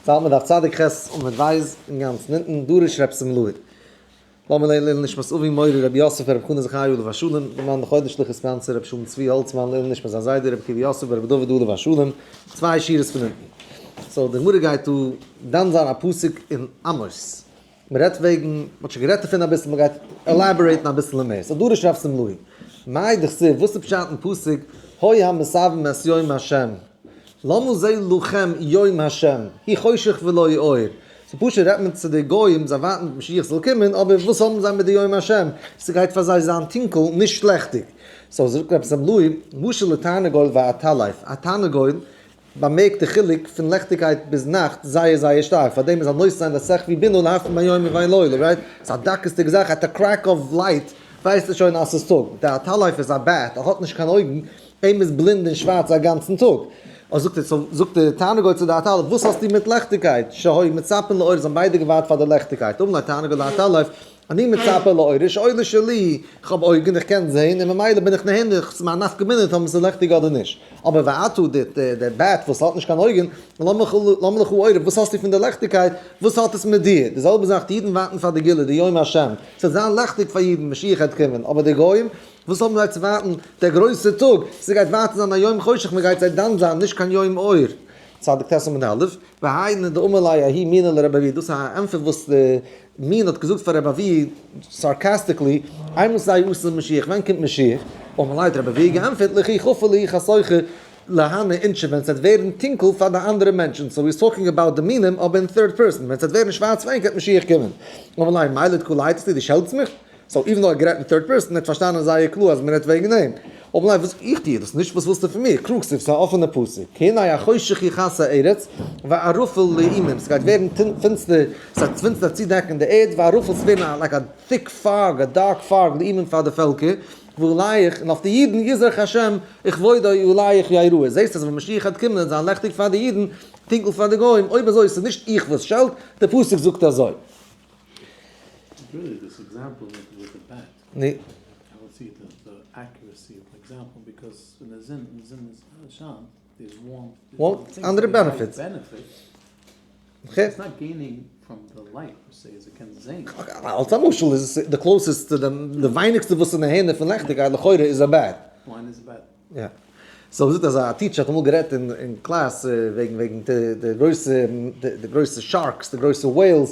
זאלט מען דף צדיק ח' עמוד ב' אינגאנצן אונטן, דרש רב שמלאי. לאמיר לערנען לעילוי נשמת אבי מורי רבי יוסף ברב חנא זכרי' עליו השלום, די מאן דחודש שליחות sponsor רבי שלום צבי האלצמאן לעילוי נשמת זיין זיידע רבי עקיבא יוסף ברבי דוד עליו השלום, צוויי שורות פון אונטן. so די גמרא גייט דא דן זיין א פסוק אין עמוס. מען רעדט וועגן, מען האט שוין גערעדט דערפון אביסל, מען גייט elaborate ן אביסל מער. so דרש רב שמלאי. מאי דכתיב, וואס איז פשט אין פסוק, הוי המסבים את יום השם? למה זה לכם יום השם, הוא חושך ולא אור. so פשוט רעדט מען צו די גוים, זיי ווארטן משיח זאל קומען, אבער וואס האבן זיי מיט די יום השם? ס'גייט פאר זיי זיין טונקל, נישט לעכטיג. so זאגט רבי שמלאי, משל לתרנגול ועטלף, א תרנגול באמערקט די חילוק פון לעכטיגקייט ביז נאכט זייער זייער שטארק, פארדעם איז הנותן לשכוי בינה להבחין בין יום ובין לילה, right? ס'איז א דקות'דיגע זאך, at the crack of light ווייסט ער שוין אז ס'איז טאג. די עטלף איז א bat, ער האט נישט קיין אויגן, אים איז בלינד און שווארץ א גאנצן טאג. אוי זאגט ער, זאגט דער תרנגול צו די עטלף, וואס האסטו מיט לעכטיגקייט? שהיו מצפין לאור, זיי האבן ביידע געווארט פאר די לעכטיגקייט. אמר לו תרנגול לעטלף, אני מצפה לאור, שאור שלי, איך האב אויגן, איך קען זען, און ממילא בין איך נהנה, ס'איז מיין נפקא מינה טאמער ס'איז לעכטיג אדער נישט. אבער ואתה, דער bat וואס האט נישט קיין אויגן, למה לך אור, וואס האסטו פון די לעכטיגקייט, וואס האט עס מיט דיר? די זעלבע זאך, די אידן ווארטן פאר די גאולה, די יום השם, ס'וועט זיין לעכטיג פאר אידן, משיח וועט קומען, אבער די גוים, וואס האבן זיי צו ווארטן דער גרויסער טאג? ס'גייט ווייטער זיין א יום חושך, מ'גייט זיי דן זיין, נישט קיין יום אור. צדיק ט' עמוד א', והיינו דאמר ליה ההוא מינא לרבי אבהו, דאס איז א ענטפער וואס די מין האט געזאגט פאר רבי אבהו sarcastically, אימתי אתי משיח, ווען קומט משיח? אמר ליה האט רבי אבהו געענטפערט, לכי חפי להו חשוכא להנהו אינשי, ווען ס'וועט ווערן טונקל פאר די אנדערע מענטשן, so he's talking about די מינים אבער אין third person, ווען ס'וועט ווערן שווארץ פאר ענק וועט משיח קומען. אמר ליה מילא קא לייטסטו, דו שעלטסט מיך? so even though ער האט גערעדט אין third person, ער האט פארשטאנען זייער קלאר אז מען רעדט וועגן אים. אבער ניין, וואס איך טוה דאס נישט, וואס ווילסטו פון מיר? קרא כתיב, ס'איז א אפענע פסוק, כי הנה החושך יכסה ארץ, וערפל לאומים, ס'גייט ווערן פינסטער, ס'וועט פינסטער צודעקן די ערד, וערפל ס'וועט ווערן א like א thick fog, א dark fog, לאומים פאר די פעלקער, ועליך, און אויף די אידן, יזרח השם, וכבודו עליך יראה. זעסט אז ווען משיח וועט קומען וועט זיין לעכטיג פאר די אידן, טונקל פאר די גוים, אויב אזוי ס'איז נישט איך וואס שעלט, די פסוק זאגט אזוי. אנדערע benefits. אלס א משל איז עס די closest צו די ווייניגסטע וואס איז נהנה פון לעכטיגקייט לכאורה איז א bat. יא. so מ'זאגט אז א teacher האט אמאל גערעדט אין קלאס וועגן וועגן די גרויסע די גרויסע sharks די גרויסע whales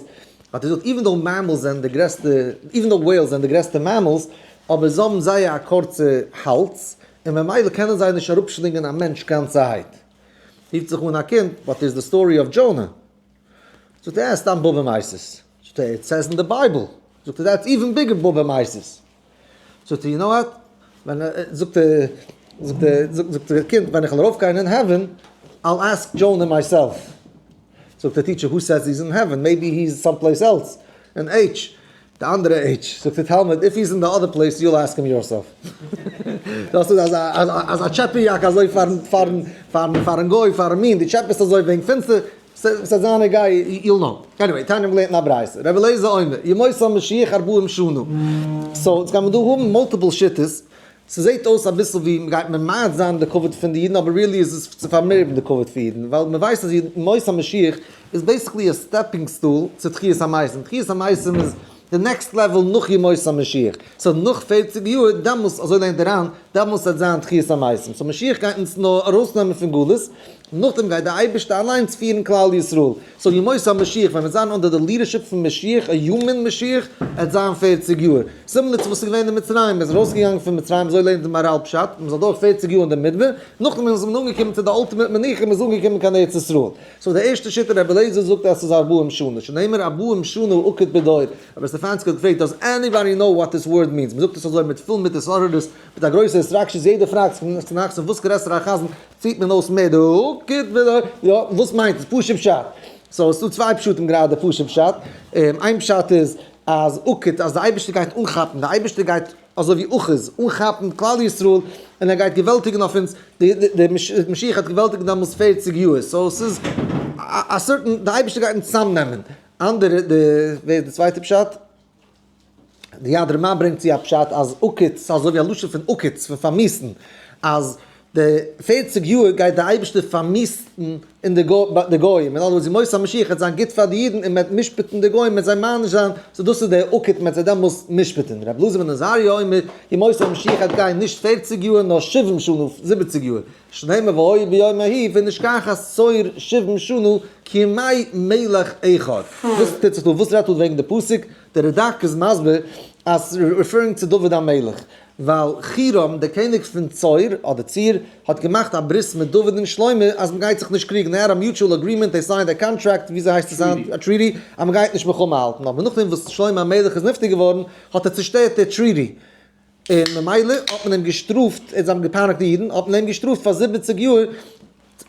האט ער געזאגט even though mammals זענען די גרעסטע even though whales זענען די גרעסטע mammals אבער זיי האבן זייער א קורצע האלז און ממילא קענען זיי נישט אראפשלינגען א מענטש גאנצערהייט. רופט זיך אן א קינד but is the story of Jonah. זאגט ער אה סתם באבע מעשה'ס. זאגט ער it says in the Bible. זאגט ער that's even bigger באבע מעשה'ס. זאגט ער you know what, ווען זאגט ער, זאגט ער, זאגט דער קינד, ווען איך וועל ארויפגיין אין heaven, I'll ask Jonah myself. זאגט דער teacher, who says he's in heaven, maybe he is some place else, אין H, די אנדערע H, זאגט דער תלמיד, if he is in the other place, you'll ask him yourself. דאס איז אזא אזא טשעפעריאק אזוי פארן פארן פארן פארן גוי, פארן מין, דו טשעפעסט אזוי וועגן פינסטער, ס'איז זיינע גיי, you'll know. Anyway, תניא האבן געלערנט אין א ברייתא, רבי אליעזר אומר, ימות המשיח ארבעים שנה. so, יעצט גייען מיר דא האבן multiple שיטות, ס'זעט אויס אביסל ווי מ'גייט ממעט זיין די כבוד פון די אידן, אבער really איז עס צו פארמערן די כבוד פון אידן, ווייל מ'ווייסט אז ימות המשיח איז basically א stepping stool צו תחיית המתים, תחיית המתים איז די next level נאך ימות המשיח, so נאך פערציג יאר, דעמאלס, אזוי לערנט דער ר"ן, דעמאלס וועט זיין תחיית המתים, so משיח גייט אונז נאר ארויסנעמען פון גלות, נאכדעם גייט דער אייבערשטער אליינס פירן כלל ישראל, so ימות המשיח ווען מיר זיין under די leadership פון משיח, א human משיח, עט זיין פערציג יאר, similar צו וואס איז געווען אין מצרים, מען איז ארויסגעגאנגען פון מצרים, אזוי לערנט די מהר"ל פשט, מען איז אדורך פערציג יאר אין די מדבר, נאכדעם איז מען אנגעקומען צו די ultimate מנוחה, מען איז אנגעקומען קיין ארץ ישראל. so די ערשטע שיטה רבי אליעזר זאגט אז ס'איז ארבעים שנה, שנאמר ארבעים שנה אקוט בדור, רבי סטעפאנסקי האט געפרעגט does anybody know what this word means, מ'זאגט עס אזוי מיט פול מיט התעוררות, מיט א גרויסע התרגשות, יעדער פרעגט זיך נאך צו וואס גרעסער א חזן ציט מען אויס מער די אקוט בדור, יא וואס מיינט עס פשוט פשט, so עס איז דא צוויי פשטים גראדע פשוט פשט, איין פשט איז אז אקוט אז די אייבערשטער גייט אנכאפן, די אייבערשטער גייט אזוי ווי אחוז, אנכאפן כלל ישראל, און ער גייט געוועלטיגן אויף אונז, די משיח האט געוועלטיגט דעמאלס פערציג יאר, so ס'איז א certain, די אייבערשטער גייט אונז צוזאמנעמען, אנדערע, די, ווער איז די צווייטע פשט? די יד רמה ברענגט צו א פשט אז עוקץ, ס'איז אזוי ווי א לשון פון עוקץ, פון פארמיסן, אז. די פערציג יאר גייט די אייבערשטער פארמיסטן אין די די גוים, אין other words ימות המשיח וועט זיין גוט פאר די אידן און מען וועט משפט'ן די גוים, מען וועט זיי מעניש זיין, so דאס איז די עקוד, מען וועט זיי דעמאלס משפט'ן. רבי אלעזר בן עזריה אומר, ימות המשיח וועט גיין נישט פערציג יאר נאר שבעים שנה, זיבעציג יאר, שנאמר והיה ביום ההוא ונשכחת צור שבעים שנה כימי מלך אחד. וואס טוט זיך דא? וואס רעדט דא וועגן די פסוק? דער רדק איז מסביר אז referring צו דוד המלך, ווייל חירם דער קעניג פון צור אדער ציר האט געמאכט א ברית מיט דוד און שלמה אז מען גייט זיך נישט קריגן, they had a mutual agreement, they signed a contract, וויאזוי הייסט עס היינט, א treaty, אז מען גייט נישט מלחמה האלטן, אבער נאכדעם וואס שלמה המלך איז נפטר געווארן האט ער צושטערט די treaty, און ממילא האט מען אים געשטראפט, זיי האבן געפייניגט די אידן, האט מען אים געשטראפט פאר זיבעציג יאר,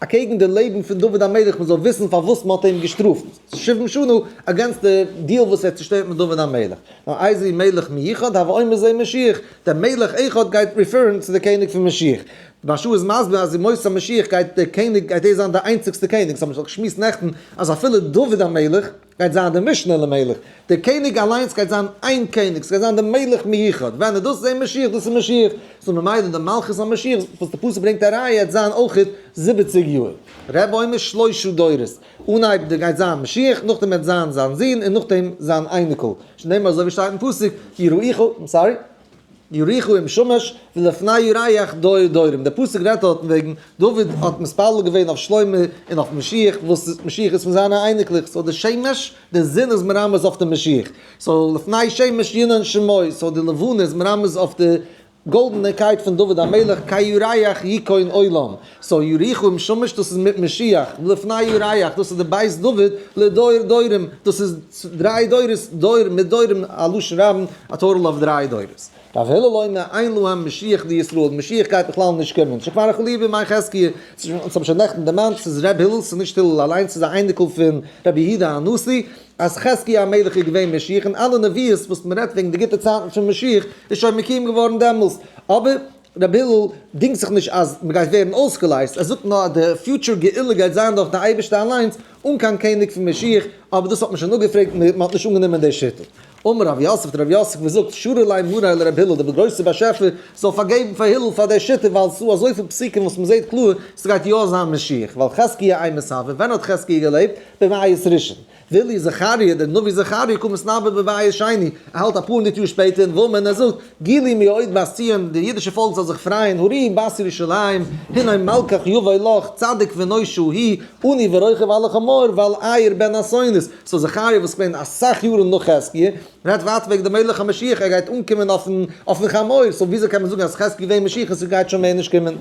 אקעגן די לעבן פון דוד המלך, מען זאל וויסן פארוואס מען האט אים געשטראפט, שבעים שנה against די deal וואס ער האט צושטערט מיט דוד המלך. נאר איזהו מלך מיוחד, הוי אומר זה משיח, דער מלך אחד גייט refer ן צו די קעניג פון משיח. די מהרש"א איז מסביר אז ימות המשיח גייט דער קעניג גייט ער זיין דער איינציגסטער קעניג, ס'האט מען שוין געשמועסט נעכטן אז אפילו דוד המלך גייט זיין דער משנה למלך, דער קעניג אליינס גייט זיין איין קעניג, ס'גייט זיין דער מלך מיוחד, ווען איז דאס? זה משיח, דאס איז משיח, so ממילא די מלכות המשיח וואס די פסוק ברענגט א ראיה העט זיין אויכעט זיבעציג יאר. רבי אומר שלושה דורות, אנהייב די גייט זיין משיח, נאכדעם וועט זיין זיין זון און נאכדעם זיין אייניקל, שנאמר אזוי ווי שטייט אין פסוק, יראוך, I'm sorry. יראוך עם שמש ולפני ירח דור דורים, דער פסוק רעדט דארטן וועגן דוד האט מתפלל געווען אויף שלמה און אויף משיח, וואס משיח איז פון זיינע אייניקלעך, so די שמש, די זון איז מרמז אויף די משיח, so לפני שמש ינון שמו, so די לבנה איז מרמז אויף די גאלדענע קייט פון דוד המלך, כירח יכון עולם, so יראוך עם שמש דאס איז מיט משיח, לפני ירח דאס איז די בית דוד לדור דורים, דאס איז דריי דורות, דור מיט דורים, א לשון רבים, א total אויף דריי דורות. רב הלל אומר אין להם משיח לישראל, משיח גייט בכלל נישט קומען, שכבר החלי' בימי חזקיה, אונז האבן שוין נעכטן דערמאנט, ס'איז ר' הלל, ס'איז נישט הלל אליינס, ס'איז א אייניקל פון רבי יהודה הנשיא, אז חזקיה המלך איז געווען משיח, און אלע נביאות וואס מ'רעדט וועגן די גוטע צייטן פון משיח איז שוין מקוים געווארן דעמאלס, אבער רבי הלל דינגט זיך נישט אז מ'גייט ווערן אויסגעלייזט, ער זאגט נאר אז די future גאולה גייט זיין דורך די אייבערשטער אליינס, אן קיין קעניג פון משיח, אבער דאס האט מען שוין אפגעפרעגט און מען האט נישט אנגענומען די שיטה. אמר רב יוסף, האט רב יוסף געזאגט, שרא ליה מריה לרבי הלל, דער גרויסער באשעפער זאל פארגעבן פאר הלל פאר די שיטה, ווייל ס'דא אזויפיל פסוקים וואס מען זעט קלאר ס'גייט יא זיין משיח, ווייל חזקיה אימת הוה, ווען האט חזקיה געלעבט? בבית ראשון. ואילו זכריה, דער נביא זכריה קא מתנבא בבית שני, ער האלט אפאר הונדערט יאר שפעטער, און ואמר, ער זאגט, גילי מאוד בת ציון, די אידישע פאלק זאל זיך פרייען, הריעי בת ירושלים, הנה מלכך יבוא לך, צדיק ונושע הוא, עני ורוכב על החמור, ועל עיר בן אתונות. so זכריה וואס איז געווען אסאך יארן נאך חזקיה, רעדט ווייטער וועגן די מלך המשיח, ער גייט אנקומען אויפן חמור, so וויאזוי קען מען זאגן אז חזקיה איז געווען משיח און ס'גייט שוין מער נישט קומען?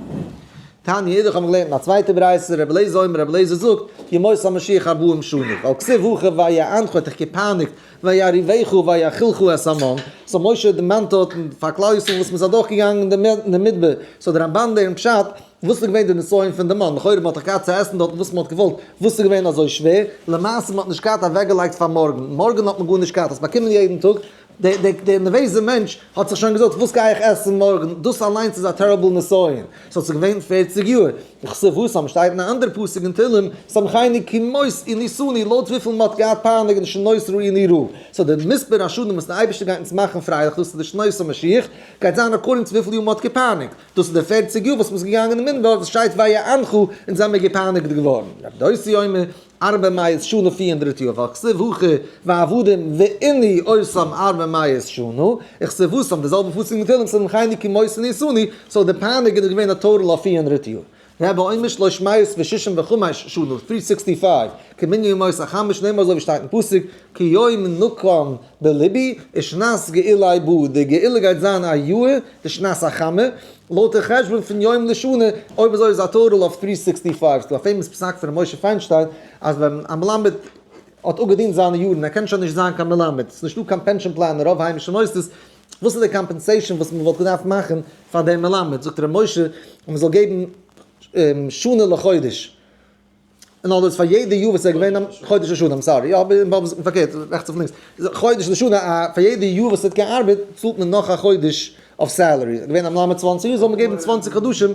תניא אידך האבן געלערנט אין א צווייטע ברייתא, רבי אליעזר אומר, רבי אליעזר זאגט, ימות המשיח ארבעים שנה, ווייל כתיב הכא ויענך האט דיך געפייניגט, וירעיבך ויאכילך את המן, so משה דערמאנט דארט פאר כלל ישראל וואס מ'איז אדורך געגאנגען אין די מדבר, so די רמבן לערנט פשט, וואס איז געווען די נסיון פון די מן, לכאורה מ'האט דאך געהאט צו עסן דארטן וואס מ'האט געוואלט, וואס איז געווען אזוי שווער, למעשה מ'האט נישט געהאט אוועקגעלייגט פאר מארגן, מארגן האט מען גארנישט געהאט, האסט באקומען יעדן טאג, דער נערוועזער מענטש האט זיך שוין געזאגט וואס גיי איך עסן מארגן, דאס אליינס איז א terrible נסיון, ס'האט זיך געווען פערציג יאר, וכתיב התם שטייט אין א אנדערע פסוק אין תהלים, שמחני כמות עניתני, לויט וויפיל מ'האט געהאט פייניגן שנות ראינו רעה, so דער מספר השנים וואס דער אייבערשטער גייט אונז מאכן פרייליך דאס איז די שנות המשיח, גייט זיין according צו וויפיל יאר מ'האט געפייניגט, דאס איז די פערציג יאר וואס מ'איז געגאנגען אין מדבר, וואס שטייט ויענך אונז זעמיר געפייניגט געווארן, רבי דוסי אומר, ארבע מאות שנה 400 יאר, ווייל כתיב הכא ועבדום וענו אותם ארבע מאות שנה, וכתיב התם די זעלבע פסוק אין תהלים שמחני כימות עניתני, so די פייניגונג איז געווען א total אויף 400 יאר. רבי אומר שלוש מאות ושישים וחמש שנה, three sixty five, כמנין ימות החמה שנאמר אזוי ווי שטייט אין פסוק, כי יום נקם בלבי, ושנת גאולי בא, די גאולה גייט זיין א יאר, די שנת החמה, לויט די חשבון פון יום לשנה, אויב אזוי איז א total אויף three sixty five. ס'דא א famous פסק פון ר' משה פיינשטיין אז ווען א מלמד האט אפגעדינט זיינע יארן, ער קען שוין נישט זיין קיין מלמד, ס'איז נישטא קיין pension plan אין רוב היימישע מוסדות, וואס איז די compensation וואס מ'וואלט געדארפט מאכן פאר דעם מלמד? זאגט ר' משה אז מ'זאל געבן שנה לחודש. אין other words פאר יעדע יאר וואס ער איז געווען א חודש לשנה, I'm sorry, יא אבער פארקערט, רעכטס אויף לינקס, חודש לשנה, א פאר יעדע יאר וואס ער האט געארבעט צאלט מען נאך א חודש אויף salary, געווען א מלמד 20 יאר זאל מען געבן 20 חדשים.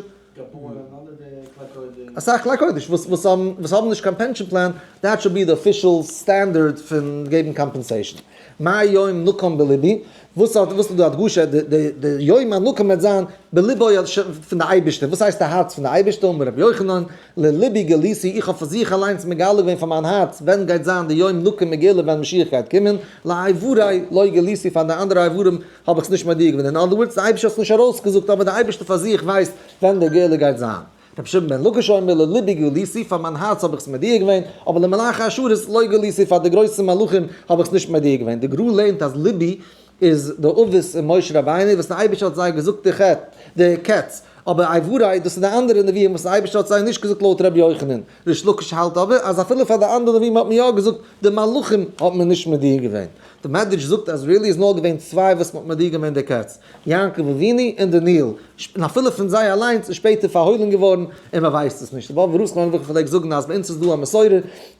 אסאך כלי קודש וואס וואס האבן וואס האבן נישט קיין pension plan, that should be the official standard פון געבן compensation. מה יום נקם בלבי, וואס האט וואס איז דא הדגשה, די די די יום הנקם וועט זיין בלבו פון די אייבערשטער, וואס הייסט די הארץ פון די אייבערשטער, אמר רבי יוחנן, ללבי גליתי, איך האב פאר זיך אליינס מגלה געווען פאר מיין הארץ ווען גייט זיין די יום נקם וגאולה ווען משיח גייט קומען, לאיברי לא גליתי, פאר די אנדערע איברים האב איך עס נישט מודיע געווען, אין other words, די אייבערשטער האט עס נישט ארויסגעזאגט אבער די אייבערשטער פאר זיך ווייסט ווען די גאולה גייט זיין. רבי שמעון בן לקיש אומר ללבי גליתי, פאר מיין הארץ האב איך עס מודיע געווען, אבער למלאכי השרת לא גליתי, פאר די גרויסע מלאכים האב איך עס נישט מודיע געווען. די גר"א לערנט אז לבי איז די אבות און משה רבינו וואס די אייבערשטער האט זיי געזאגט די חטא, די קץ, אבער איברי דאס איז די אנדערע נביאים וואס די אייבערשטער האט זיי נישט געזאגט לויט רבי יוחנן. ריש לקיש האלט אבער אז אפילו פאר די אנדערע נביאים האט מען יא געזאגט, די מלאכים האט מען נישט מודיע געווען. די מדרש זאגט אז really איז נאר געווען צוויי וואס מען האט מודיע געווען די קץ, יעקב אבינו און דניאל, און אפילו פון זיי אליינס איז שפעטער פארהוילן געווארן און מען ווייסט עס נישט. די באבוב רב זכרונו לברכה פלעגט זאגן אז ביי אונז איז דא א מסורה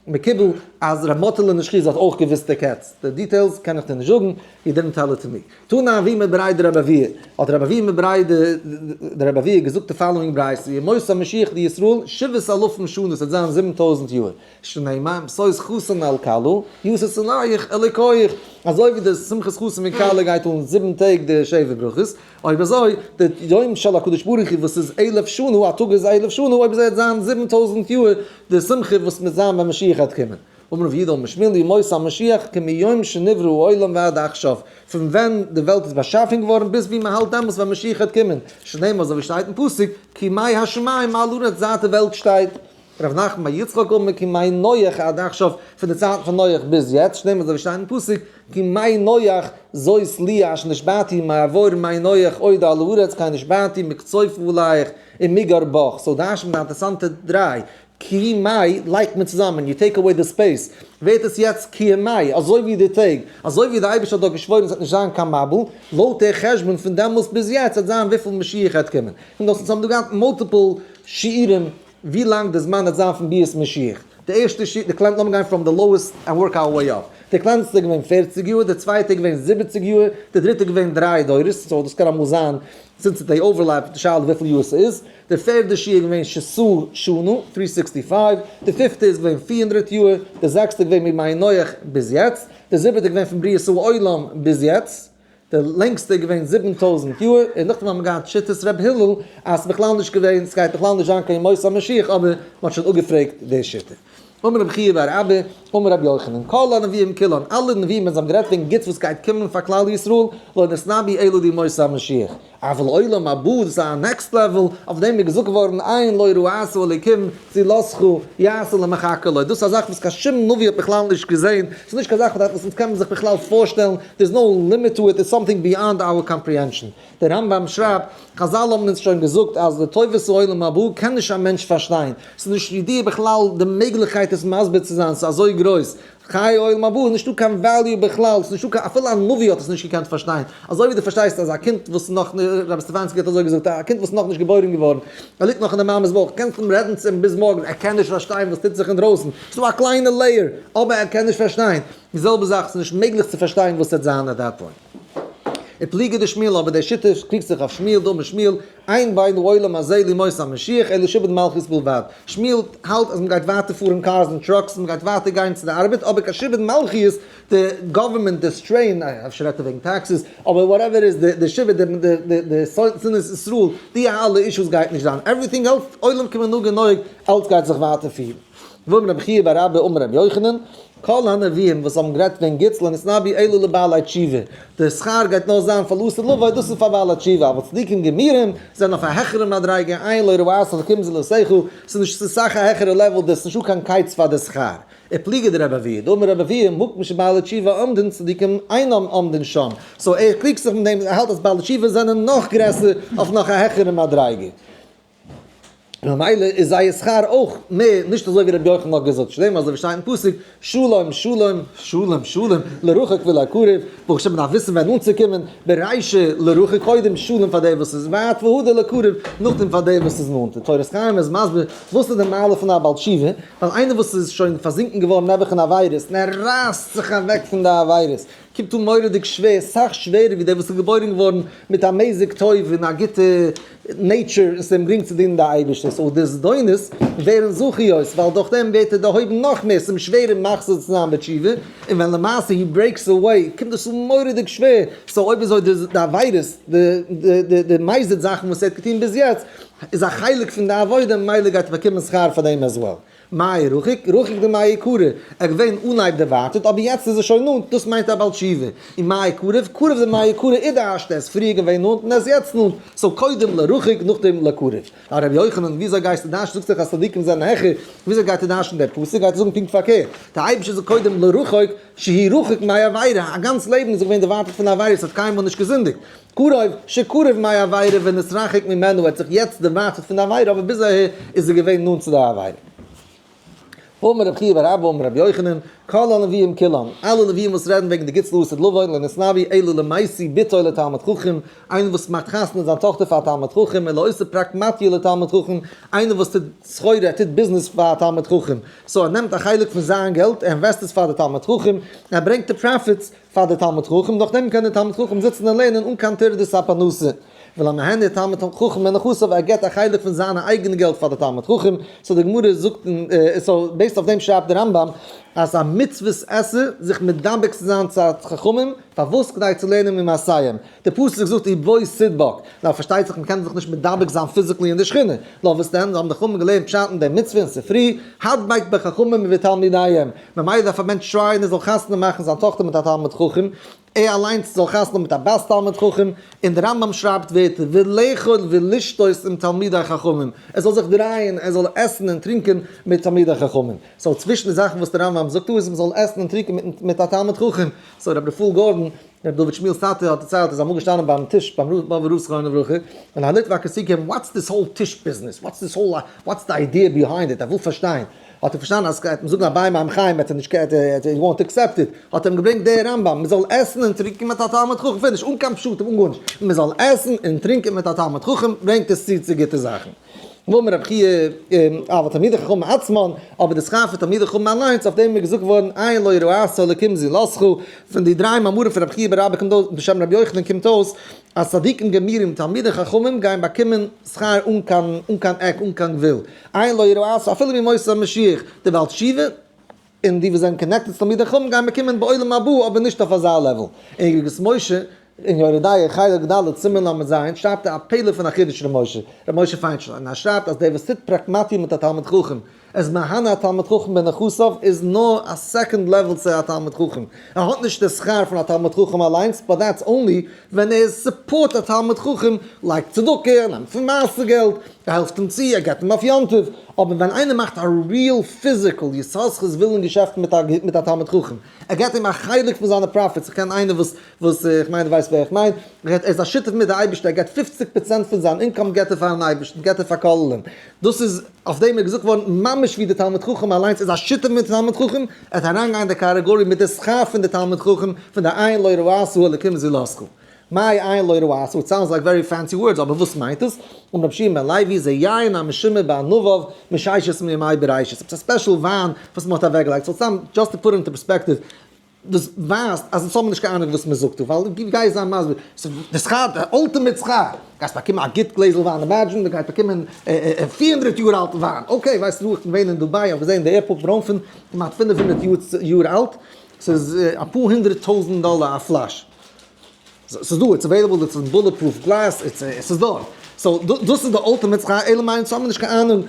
מקובל אז ר' מאטעלע נשכיז האט אויך געוואוסט די קץ, די details קען איך דיר נישט זאגן, he didn't tell it to me. תנא אבוה מבריה דרבי אבהו, האט רבי אבוה מבריה דרבי אבהו געזאגט די following ברייתא, ימות המשיח לישראל שבעת אלפים שנה, ס'וועט זיין 7000 יאר, שנאמר משוש חתן אל כלה, ישש עליך אלוקיך, אזוי ווי די שמחת חתן וכלה גייט אן 7 טעג די שבע ברכות, אויב אזוי די יום של הקדוש ברוך הוא וואס איז אלף שנה, א טאג איז אלף שנה, אויב אזוי וועט זיין 7000 יאר די שמחה וואס מ'וועט זיין ווען משיח וועט קומען. אמר רב יהודה אמר שמואל ימות המשיח כמיום שנברא העולם ועד עכשיו, פון ווען די וועלט איז באשאפן געווארן ביז ווי מ'האלט דעמאלס ווען משיח וועט קומען, שנאמר אזוי ווי שטייט אין פסוק, כימי השמים על הארץ זייט די וועלט שטייט. רב נחמן בר יצחק אמר כימי נח עד עכשיו, פון די צייטן פון נח ביז יעצט, שנאמר אזוי ווי שטייט אין פסוק, כימי נח זאת לי אשר נשבעתי מעבור מי נח עוד על הארץ כן נשבעתי מקצוף עליך ומגר בך, so דאס איז די אינטערעסאנטע דריי, כימי לייגט מען צוזאמען, you take away the space, ווערט עס יעצט כימי, אזוי ווי די טעג, אזוי ווי די אייבערשטער האט דאך געשוואוירן עס וועט נישט זיין קיין מבול, לויט דער חשבון פון דעמאלס ביז יעצט וועט זיין וויפיל משיח וועט קומען. און דאס אונז האבן דא געהאט multiple שיעורים ווי לאנג די זמן וועט זיין פון ביאת משיח. די ערשטע שיעור, די קלענ, לאמיר גיין from the lowest and work our way up. די קלענסטע איז געווען 40 יאר, די צווייטע איז געווען 70 יאר, די דריטע איז געווען דריי דורות, so דאס קען אמאל זיין, since they overlap, די שאלה וויפיל יאר ס'איז. די פערדע שיעור איז געווען שס"ה שנה, 365, די פיפטע איז געווען 400 יאר, די זעקסטע איז געווען מימי נח ביז יעצט, די זיבעטע איז געווען פון בריאת העולם ביז יעצט, די לענגסטע איז געווען 7000 יאר, און נאכדעם האט מען געהאט שיטת ר' הלל אז ס'איז בכלל נישט געווען, ס'גייט בכלל נישט זיין קיין ימות המשיח, אבער מ'האט שוין אפגעפרעגט די שיטה. אמר רבי חייא בר אבא, אמר רבי יוחנן, כל הנביאים כולן, אלע נביאים ווען זיי האבן גערעדט וועגן גוטס וואס גייט קומען פאר כלל ישראל, לא נתנבאו אלא לימות המשיח. אבל עולם הבא, דאס איז א next level, אויף דעם איז געזאגט געווארן, עין לא ראתה אלוקים, זולתך יעשה למחכה לו. דאס איז א זאך וואס קיין שום נביא האט בכלל נישט געזען, ס'איז נישט קיין זאך וואס אונז קען מען זיך בכלל פארשטעלן, there is no limit to it, it's something beyond our comprehension. דער רמב"ם שרייבט, חז"ל האבן אונז שוין געזאגט אז די טובת העולם הבא קען נישט א מענטש פארשטיין, ס'איז נישט ידוע בכלל די מעגליכקייט עס מסביר צו זיין, ס'איז אזוי גרויס. חיי עולם הבא איז נישטא קיין value בכלל, ס'איז נישטא קיין, אפילו א נביא האט עס נישט געקענט פארשטיין, אזוי ווי דו פארשטייסט אז א קינד וואס איז נאך, רבי סטעפאנסקי האט אזוי געזאגט, א קינד וואס איז נאכנישט געבוירן געווארן, ער ליגט נאך אין די מאמע'ס בויך, קענסט אים רעדן צו אים ביז מארגן, ער קען נישט פארשטיין וואס טוט זיך אינדרויסן, ס'איז דא א קליינע layer, אבער ער קען נישט פארשטיין, די זעלבע זאך, ס'איז נישט מעגליך צו פארשטיין וואס וועט זיין at that point. ופליגא דשמואל אבער דער שיטה קריגט זיך אויף שמואל, דאמר שמואל, אין בין העולם הזה לימות המשיח אלא שעבוד מלכיות בלבד. שמואל האלט אז מ'גייט ווייטער פארן cars און trucks, מ'גייט ווייטער גיין צו די ארבעט, אבער קיין שעבוד מלכיות, די government, די strain, אפשר רעדט ער וועגן taxes, אבער whatever איז, די שעבוד, די שנאת ישראל, די אלע issues גייט נישט זיין. everything else, עולם כמנהגו נוהג, אלץ גייט זיך ווייטער פירן. ואמר רבי חייא בר אבא אמר רבי יוחנן, כל הנביאים וואס האבן גערעדט וועגן גוטס לא נתנבאו אלא לבעלי תשובה, די שכר גייט נאר זיין פאר לעתיד לבוא, דאס איז פאר בעלי תשובה, אבל צדיקים גמורים זענען אויף א העכערע מדריגה, עין לא ראתה אלקים זולתך, ס'איז נישט ס'איז סאך א העכערע level, דאס איז נישטא קיין קץ פאר די שכר. ופליגא דרבי אבהו, דאמר רבי אבהו, מקום שבעלי תשובה עומדין צדיקים אינם עומדין שם, so ער קריגט זיך מיט דעם, ער האלט אז בעלי תשובה זענען נאך גרעסער אויף נאך א העכערע מדריגה. ממילא איז זייער שכר אויך מער, נישט אזוי ווי רבי יוחנן האט געזאגט, שנאמר אזוי ווי שטייט אין פסוק, שלום שלום שלום שלום לרחוק ולקרוב, ברוך השם מ'דארף וויסן ווען אנצוקומען, ברישא לרחוק קודם שלום פאר דער וואס איז ווייט והדר לקרוב, נאכדעם פאר דער וואס איז נאנט. די תורת חיים איז מסביר וואס איז די מעלה פון א בעל תשובה, ווייל איינער וואס איז שוין פארזינקן געווארן נעבעך אין עבירות און ער רייסט זיך אוועק פון די עבירות, קומט אן מורא'דיג שווער, סאך שווערער ווי דער וואס איז געבוירן געווארן מיט א מזג טוב און א גוטע nature און ס'איז אים גרינג צו דינען די אייבערשטער, so די זדונות ווערן זכיות ווייל דורך דעם ווערט ער דערהויבן נאך מער, ס'איז אים שווערער מחזיר צו זיין בתשובה, און ווען למעשה he breaks away קומט דאס אן מורא'דיג שווער, so אויב אזוי די עבירות, די מזיד זאכן וואס ער האט געטון ביז יעצט איז א חלק פון די עבודה ממילא גייט ער באקומען שכר פאר דעם as well. מאי רחוק? רחוק דמאי קרוב, ער איז געווען אנהייב דערווייטערט אבער יעצט איז ער שוין נאנט, דאס מיינט א בעל תשובה. און מאי קרוב? קרוב דמאי קרוב איז די ערשטע, ער איז פריער געווען נאנט און ער איז יעצט נאנט, so קודם לרחוק נאכדעם לקרוב. א רבי יוחנן, וויאזוי גייסטו דרש'ן? זאגסט דאך אז צדיקים זענען העכער, וויאזוי גייט ער דרש'ן דער פסוק? גייט ער זאגן פונקט פארקערט, דער אייבערשטער זאגט קודם לרחוק שהוא רחוק מעבירה, א גאנץ לעבן איז ער געווען דערווייטערט פון עבירות, האט קיינמאל נישט געזינדיגט. קרוב שקרוב מעבירה ונתרחק ממנו, ער האט זיך יעצט דערווייטערט פון די עבירה, אבער ביז אהער איז ער געווען נאנט צו די עבירה. אמר רבי חייא בר אבא אמר רבי יוחנן, כל הנביאים כולם, אלע נביאים וואס רעדן וועגן די גוטס לעתיד לבוא, לא נתנבאו אלא למשיא בתו לתלמיד חכם, איינער וואס מאכט חתונה זיין טאכטער פאר א תלמיד חכם, אלא עושה פרקמטיא לתלמיד חכם, איינער וואס טוט סחורה, ער טוט ביזנעס פאר א תלמיד חכם, so ער נעמט א חלק פון זיין געלט, ער invest עס פאר די תלמיד חכם, ער ברענגט די profits פאר די תלמיד חכם, נאכדעם קען די תלמיד חכם זיצן און לערנען אן קיין טרדות הפרנסה. ולמהנה תלמיד חכם מנכסיו, ער געבט א חלק פון זיינע אייגענע געלט פאר די תלמיד חכם, so די גמרא זאגט, so based אויף דעם שרייבט די רמב ם אז א מצוות עשה זיך מדבק צו זיין צו חכמים, פארוואס? כדי צו לערנען ממעשיהם. די פסוק זאגט ובו תדבק, נאר פארשטייט זיך מ'קען זיך נישט מדבק זיין physically אין די שכינה, נאר וואס דען, האבן די חכמים געלערנט פשט אין די מצוה אין ספרי, הדבק בחכמים ובתלמידיהם, ממילא דארף א מענטש try ען ער זאל חתונה מאכן זיין טאכטער מיט א תלמיד חכם, ער אליינס זאל חתונה מיט א בת תלמיד חכם, און די רמב ם שרייבט ווערטער ולאכול ולשתות עם תלמידי חכמים, ער זאל זיך דרייען, ער זאל עסן און טרינקען מיט תלמידי חכמים, so צווישן די זאכן וואס די רמב ם זאגט דא איז מען זאל עסן און טרינקען מיט א תלמיד חכם, so רבי רפאל גארדאן ר' דוד שמואל'ס טאטע האט דערציילט איז אמאל געשטאנען ביים טיש ביים באבובער רב זכרונו לברכה, און א ליטוואק איז צוגעקומען what's this whole טיש business, what's this whole, what's די idea behind it, ער וויל פארשטיין, האט ער פארשטאנען אז גייט מען זאגן אביי מים חיים וועט ער נישט he won't accept it, האט ער אים געברענגט דער רמב ם, מען זאל עסן און טרינקען מיט א תלמיד חכם, finish, אן קיין פשטים אן גארנישט, מען זאל עסן און טרינקען מיט א תלמיד חכם ברענגט עס צו צו גוטע זאכן. ואמר רבי חייא, אבל תלמידי חכמים עצמן, אבער די שכר פון תלמידי חכמים אליינס, אויף דעם איז געזאגט געווארן, עין לא ראתה אלקים זולתך, פון די דריי מאמרים פון רבי חייא בר אבא קומט אויס, בשם רבי יוחנן קומט אויס, אז צדיקים גמורים תלמידי חכמים גייען באקומען שכר אן קיין אן קיין עק אן קיין גבול, עין לא ראתה אפילו בימות המשיח, די בעל תשובה און די וואס זענען connected צו תלמידי חכמים גייען באקומען בעולם הבא אבער נישט אויף אזא level. אין אגרות משה אין יורה דעה חלק ד' סימן ל"ז שרייבט ער א פלא פון א חידוש ר' משה, ר' משה פיינשטיין, און ער שרייבט אז דער וואס טוט פרקמטיא מיט א תלמיד חכם, איז מהנה א תלמיד חכם בנכסיו איז נאר א second level צו א תלמיד חכם, ער האט נישט די שכר פון א תלמיד חכם אליינס, but that's only ווען ער support א תלמיד חכם, לייגט צדקה, ער נעמט פון מעשר געלט, ער העלפט אים צו, ער געבט אים אויף יום טוב, אבער ווען איינער מאכט א real physical יששכר זבולון געשעפט מיט א תלמיד חכם, ער געבט אים א חלק פון זיינע profits, איך קען איינער וואס וואס איך מיין דו ווייסט ווער איך מיין, ער איז א שותף מיט די אייבערשטער, ער געבט פופציג פראצענט פון זיין income געבט ער פארן אייבערשטן, געבט ער פאר כוללים, דאס איז אויף דעם איז געזאגט געווארן ממש ווי די תלמיד חכם אליינס איז א שותף מיט די תלמיד חכם, ער האט אריינגיין אין די category מיט די שכר פון די תלמיד חכם, פון די עין לא ראתה אלקים זולתך. מאי עין לא ראתה? It sounds like very fancy words, אבער וואס מיינט עס? אמר רבי יהושע בן לוי, זה יין המשומר בענביו מששת מימי בראשית. עפעס א special וויין וואס מען האט אוועקגעלייגט. So סתם, just to put into perspective, דאס ווייזט אז אונז האבן נישט קיין אהנונג וואס מען זאגט דא, ווייל ווי גיי איך זיין מסביר? די שכר, די ultimate שכר, גייסט באקומען א גוט גלעזל וויין, imagine מען גייט באקומען 400 יאר אלטע וויין, okay ווייסט וואו, איך בין געווען אין דובאי, איך האב געזען די airport ברוינפן, כמעט 500 יאר אלט, ס'איז אפאר הונדרעט טויזענט דאלער א פלאש. ס'איז דא, it's available, it's in bullet proof glass, ס'איז דארט. So דאס איז די ultimate שכר, אלא מאי אונז האבן נישט קיין אהנונג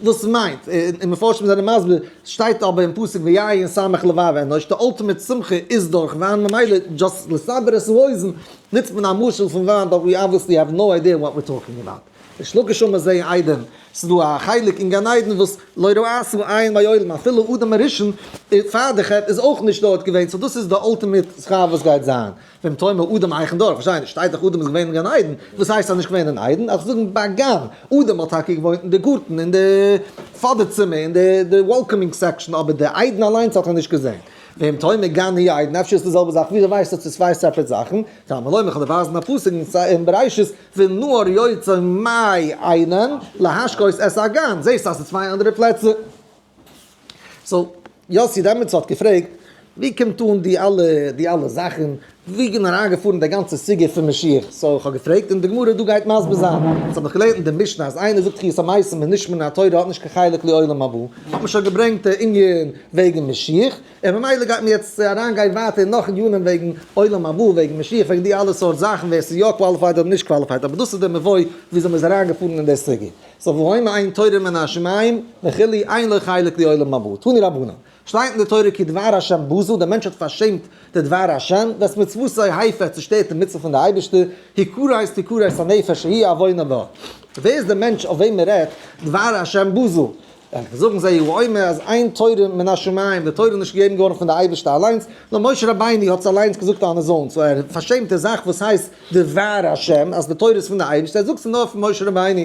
וואס ס'מיינט. און מפרשים זענען מסביר, ס'שטייט אבער אין פסוק ויין שמח לבב אנוש, די ultimate שמחה איז דורך וויין, ממילא just לסבר את האוזן נוצט מען א משל פון וויין, but we obviously have no idea what we're talking about. ריש לקיש אמר זה עדן, ס'איז דא א חלק אין גן עדן וואס לא ראתה עין מעולם, אפילו אדם הראשון פאר די חטא איז אויך נישט דארט געווען, so דאס איז די ultimate שכר וואס גייט זיין, ואם תאמר אדם היכן דר, פארשטיי נישט, שטייט דאך אדם איז געווען אין גן עדן, וואס הייסט אז נישט געווען אין עדן, אז זאגן בגן, אדם האט טאקע געוואוינט אין די גארטן, אין די פאדער צימער, אין די welcoming section, אבער די עדן אליינס האט ער נישט געזען. ואם תאמר גן הוא עדן, אפשר איז די זעלבע זאך, וויאזוי ווייסטו אז ס'איז צוויי separate זאכן? תלמוד לומר, כ'וועל דיר ווייזן א פסוק אין בראשית, ונהר יוצא מעדן להשקות את הגן, זעסט אז ס'איז צוויי אנדערע פלעצער. So, יאסי דעמאלטס האט געפרעגט, ווי קומט אן די אלע די אלע זאכן? ווי איז מען אריינגעפארן די גאנצע סוגיא פון משיח? so איך האב געפרעגט און די גמרא דא גייט מסביר זיין. אונז האבן דאך געלערנט אין די משנה אז איינער זאגט תחיית המתים איז נישט מן התורה האט נישט קיין חלק לעולם הבא, האט מען שוין געברענגט די ענין וועגן משיח, און ממילא גייט מען יעצט אריינגיין ווייטער אין נאך ענינים וועגן עולם הבא, וועגן משיח, וועגן די אלע סארט זאכן ווער ס'איז יא qualified אדער נישט qualified, אבער דאס איז די מבוא וויאזוי מ'איז אריינגעפארן אין די סוגיא. so והאומר אין תורה מן השמים וכו' אין לו חלק לעולם הבא. תנו רבנן. שטייט אין די תורה כי דבר השם בזה, דער מענטש האט פארשעמט די דבר השם, ואת מצוותו הפר, ער צושטערט די מצוה פון די אייבערשטער, הכרת תכרת הנפש ההיא עוונו בה. ווער איז דער מענטש אויף וועם מען רעדט דבר השם בזה? זאגן זיי הוא אומר אז אין תורה מן השמים, די תורה איז נישט געגעבן געווארן פון די אייבערשטער אליינס, נאר משה רבינו האט עס אליינס געזאגט on his own, so ער פארשעמט די זאך וואס הייסט דבר השם, אז די תורה איז פון די אייבערשטער, ער זאגט עס נאר פון משה רבינו.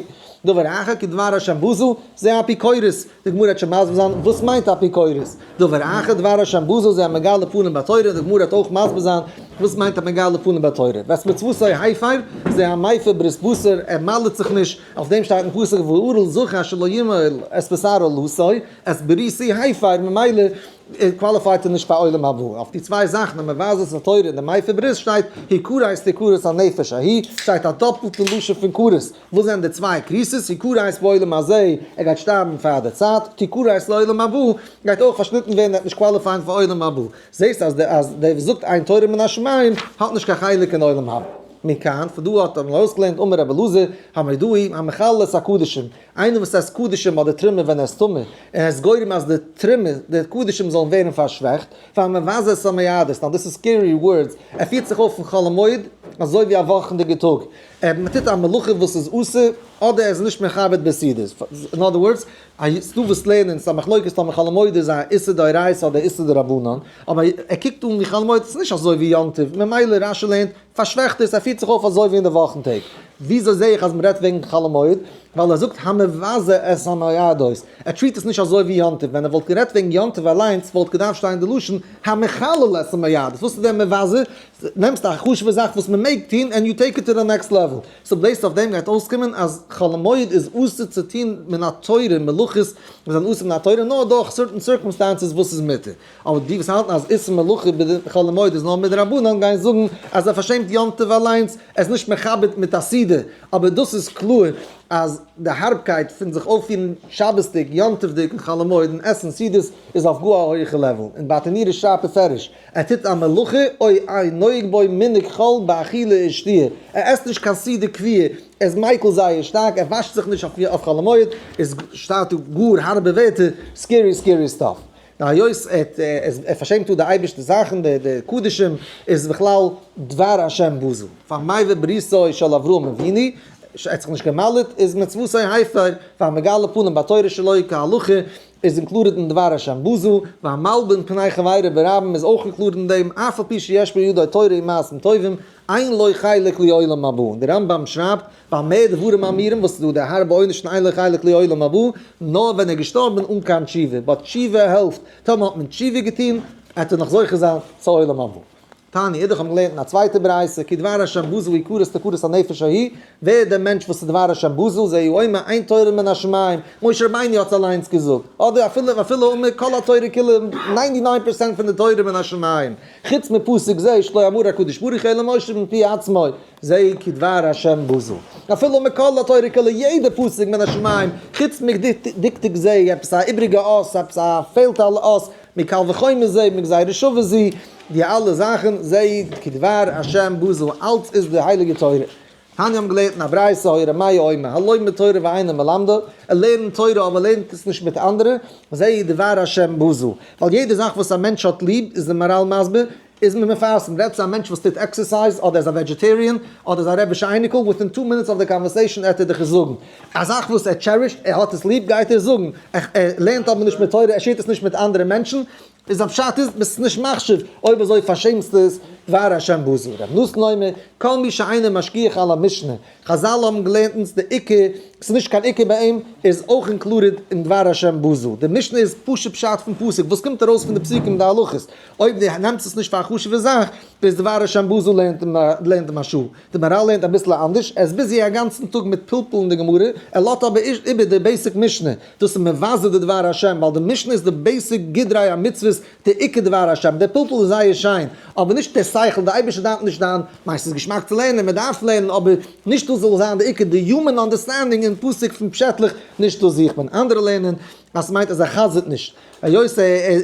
דבר אחר כי דבר השם בזה, זה אפיקורס, די גמרא וועט שוין מסביר זיין וואס מיינט אפיקורס, דבר אחר דבר השם בזה זה המגלה פנים בתורה, די גמרא וועט אויך מסביר זיין וואס מיינט א מגלה פנים בתורה, ואת מצוותו הפר, זה המפר ברית בשר, ער מל'ט זיך נישט, אויף דעם שטייט אין פסוק וערל זכר אשר לא ימול את בשר ערלתו, את בריתי הפר, ממילא qualify ט ער נישט פאר עולם הבא. אויף די צוויי זאכן, המבזה את התורה און די מפר ברית שטייט הכרת תכרת הנפש ההיא, שטייט א דאפלטע לשון פון כרת. וואס זענען די צוויי כריתות? הכרת בעולם הזה, ער גייט שטארבן פאר די צייט, תכרת לעולם הבא, גייט אויך פארשניטן ווערן, ער וועט נישט qualify ען פאר עולם הבא. זעסט אז דער וואס זאגט אין תורה מן השמים האט נישט קיין חלק אין עולם הבא. מכאן, פון דא האט מען ארויסגעלערנט אמר רבי אלעזר, המודעי, המחלל את הקדשים, איינער וואס עסט קדשים אדער תרומה ווען ער איז טמא, און ער איז גורם אז די תרומה, די קדשים זאלן ווערן פארשוועכט, והמבזה את המועדות, now דאס איז scary words, ער פירט זיך אויף אין חול המועד אזוי ווי א וואכנדיגע טאג, ער טוט א מלאכה וואס איז אסור, אדער ער איז נישט מכבד בסעודות, אין other words, ס'דא וואס לערנען, ס'איז א מחלוקת טאמער חול המועד איז א איסור דאורייתא אדער איסור דרבנן, אבער ער קוקט אן ווי חול המועד איז נישט אזוי ווי יום טוב, ממילא רשי לערנט, פארשוועכט עס, ער פירט זיך אויף אזוי ווי אין די וואכן טעג. וויאזוי זע איך אז מ'רעדט וועגן חול המועד? ווייל ער זאגט המבזה את המועדות, ער treat עס נישט אזוי ווי יום טוב, ווען ער וואלט גערעדט וועגן יום טוב אליינס וואלט געדארפט שטיין די לשון המחלל את המועדות, וואס איז דער מבזה? נעמסט א חשוב'ע זאך וואס מ'מעג טון and you take it to the next level. so based אויף דעם גייט אויסקומען אז חול המועד איז אסור צו טון מן התורה מלאכות וואס זענען אסור מן התורה נאר דורך certain circumstances וואס איז מותר. אבער די וואס האלטן אז איסור מלאכה בחול המועד איז נאר מדרבנן גייען זאגן אז ער פארשעמט יום טוב אליינס, ער איז נישט מכבד מיט א סעודה, אבער דאס איז קלאר אז די הארבקייט פון זיך אויפפירן שבת'דיג, יום טוב'דיג און חול המועד און עסן סעודות איז אויף גאר א הויכע level, און ברטנורא שרייבט בפירוש, ער טוט א מלאכה או אינו נוהג בו מנהג חול באכילה ושתיה, ער עסט נישט קיין סעודה קביעה, ער איז מיקל זייער שטארק, ער וואשט זיך נישט אויף חול המועד, איז שטייט דא גאר הארבע ווערטער, scary scary stuff. נאר היות ער פארשעמט דא די אייבערשטע זאכן, די קדשים, איז בכלל דבר השם בזה. והמפר בריתו של אברהם אבינו, ער האט זיך נישט גע'מל'ט, איז מצוותו הפר, והמגלה פנים בתורה שלא כהלכה, איז included אין דבר השם בזה, והמלבין פני חברו ברבים איז אויך included אין דעם, אף על פי שיש בידו תורה ומעשים טובים, אין לו חלק לעולם הבא, און דער רמב ם שרייבט, במה דברים אמורים וואס איז דא די הארבע עונש פון אין לו חלק לעולם הבא, נאר ווען ער איז געשטארבן אן קיין תשובה, but תשובה העלפט, טאמער האט מען תשובה געטון, וועט ער נאך זוכה זיין צו עולם הבא. תניא אידך האבן געלערנט אין א צווייטע ברייתא, כי דבר השם בזה הכרת תכרת הנפש ההיא, ווער איז דער מענטש וואס איז דבר השם בזה, זהו אומר אין תורה מן השמים, משה רבינו האט עס אליינס געזאגט, אדער אפילו ואפילו אומר כל התורה כולה, ninety nine percent פון די תורה מן השמים, חוץ מפסוק זה שלא אמר הקדוש ברוך הוא אלא משה מפי עצמו, זהו כי דבר השם בזה. אפילו מכל התורה כולה יעדע פסוק מן השמים, חוץ מדקדוק זה, עפעס א איבריגע אות, עפעס א פעלט א אות, מקל וחומר זה, מגזירה שווה זו, די אלע זאכן, זהו כי דבר השם בזה, אלץ איז די הייליגע תורה. תניא האבן געלערנט אין א ברייתא, היה ר' מאיר אומר, הלומד תורה ואינו מלמדה, ער לערנט תורה אבער לערנט עס נישט מיט אנדערע, זהו דבר השם בזה. ווייל יעדע זאך וואס א מענטש האט ליב, איז די מהרל מסביר, איז מען מפרסם, רעדט צו א מענטש וואס טוט exercise, אדער איז א vegetarian, אדער איז א רעבישע אייניקל, within two minutes of the conversation עט ער דיך עס זאגן. א זאך וואס ער cherish ט, ער האט עס ליב, גייט ער עס זאגן. ער לערנט אבער נישט מיט תורה, ער share ט עס נישט מיט אנדערע מענטשן, איז א פשט איז, ביסט עס נישט מחשיב, אויב אזוי פארשעמסטו עס. דבר השם בזה. רבי נתן אומר, כל מי שאינו משגיח על המשנה, חזל האבן געלערנט אונז די עיקר, ס'איז נישט קיין עיקר ביי אים, איז אויך included אין דבר השם בזה. די משנה איז פשוט פשט פון פסוק, וואס קומט ארויס פון די פסוקים די הלכות. אויב דו נעמסט עס נישט פאר א חשוב'ע זאך, איז דבר השם בזה לערנט די מהרש"א. די מהר"ל לערנט אביסל אנדערש, ער איז busy א גאנצן טאג מיט פלפול אין די גמרא, ער לאזט אבער איבער די basic משנה, דאס איז מבזה די דבר השם, ווייל די משנה איז די basic גדרי המצוות, די עיקר דבר השם, דער פלפול איז זייער שיין, אבער נישט דער שכל, דער אייבערשטער דארף נישט דיין, מיין ס'איז געשמאק צו לערנען, מען דארף לערנען, אבער נישט דאס זאל זיין די עיקר, די human understanding אין פסוק פון פשעטלעך, נישט דאס זוכט מען, אנדערע לערנען אז ס'מיינט אז ער חזר'ט נישט, היות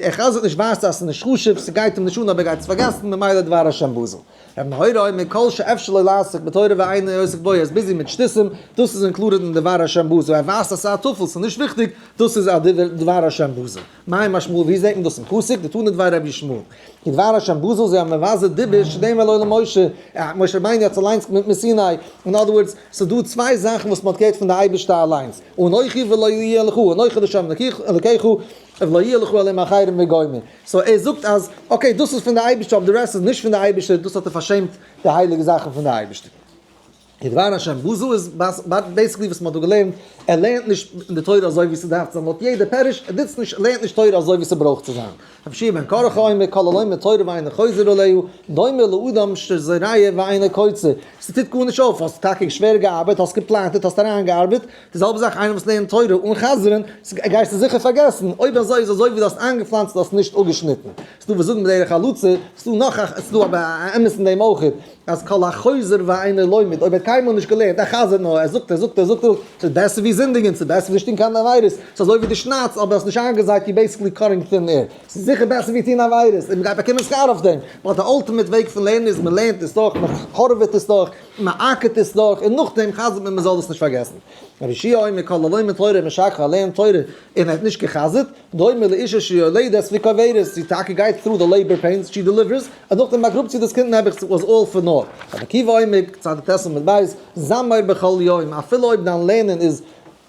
ער חזר'ט נישט ווייזט אז ס'איז נישט חשוב, ס'גייט אים נישט אן אבער ער גייט עס פארגעסן, ממילא דבר השם בזה. רבי נהוראי אומר כל שאפשר לו לעסוק בתורה ואינו עוסק בו, ער איז busy מיט שטותים, דאס איז included אין דבר השם בזה, ער ווייזט אז ס'איז א טפל, ס'איז נישט וויכטיג, דאס איז א דבר השם בזה. מאי משמעו ווי זעט מען דאס אין פסוק? דתנא דבי רבי ישמעאל. כי דבר השם בזה זה המבזה דיבור שנאמר לו למשה, משה רבינו האט עס אליינס מיט מסיני, אין other words, ס'איז דא צוויי זאכן וואס מ'האט געהערט פון די אייבערשטער אליינס, אנכי ולא יהיה לך, אנכי לשם אלקיך, ולא יהיה לך אלהים אחרים וגומר. so ער זאגט אז okay דאס איז פון די אייבערשטער אבער די רעסט איז נישט פון די אייבערשטער, דאס האט ער פארשעמט די הייליגע זאכן פון די אייבערשטער. די דבר השם בזה איז basically וואס מען האט דא געלערנט, ער לערנט נישט אין די תורה אזוי ווי ס'דארף צו זיין לויט יעדע פירוש, ער נוצט נישט, לערנט נישט תורה אזוי ווי ס'ברויך צו זיין. רבי יהושע בן קרחה אומר כל הלומד תורה ואינו חוזר עליה, דומה לאדם שזורע ואינו קוצר, ס'טוט גארנישט אויף, האסט טאקע שווער געארבעט, האסט געפלאנטעט, האסט אריינגעארבעט, די זעלבע זאך איינער וואס לערנט תורה אן חזר'ן, גייסטו זיכער פארגעסן, אויב אזוי איז אזוי ווי דו האסט איינגעפלאנצט און האסט נישט אפגעשניטן. ס'דא וואס זאגן בדרך הלצה, ס'דא נאך א, ס'דא אבער א אמת אין דעם אויך, אז כל החוזר ואינו לומד, אויב ער האט קיינמאל נישט געלערנט, ער חזר'ט נאר, ער זאגט, ער זאגט, ער זאגט, ער זאגט, ס'איז בעסער ווי זינדיגן, ס'איז בעסער ווי נישט טון קיין עבירות, ס'איז אזוי ווי דו שניידסט אבער האסט נישט איינגעזייט, you basically cutting thin air, ס'איז זיכער בעסער ווי טון עבירות, און מ'גייט באקומען שכר אויף דעם, but די ultimate וועג פון לערנען איז מ'לערנט עס דורך, מ'הארעוועט עס דורך, מען אקערט עס דורך און נאכדעם חזר'ט מען מען זאל עס נישט פארגעסן. רבי יהושע אומר כל הלומד תורה ומשכחה לערנט תורה און ער האט נישט גע'חזר'ט, דומה לאישה שיולדת וקוברת, זי טאקע גייט through די labor pains, she delivers, און נאכדעם באגראבט זי דאס קינד נעבעך, it was all for naught. רבי עקיבא אומר, צ"ט עמוד ב', זמר בכל יום, אפילו אויב דיין לערנען איז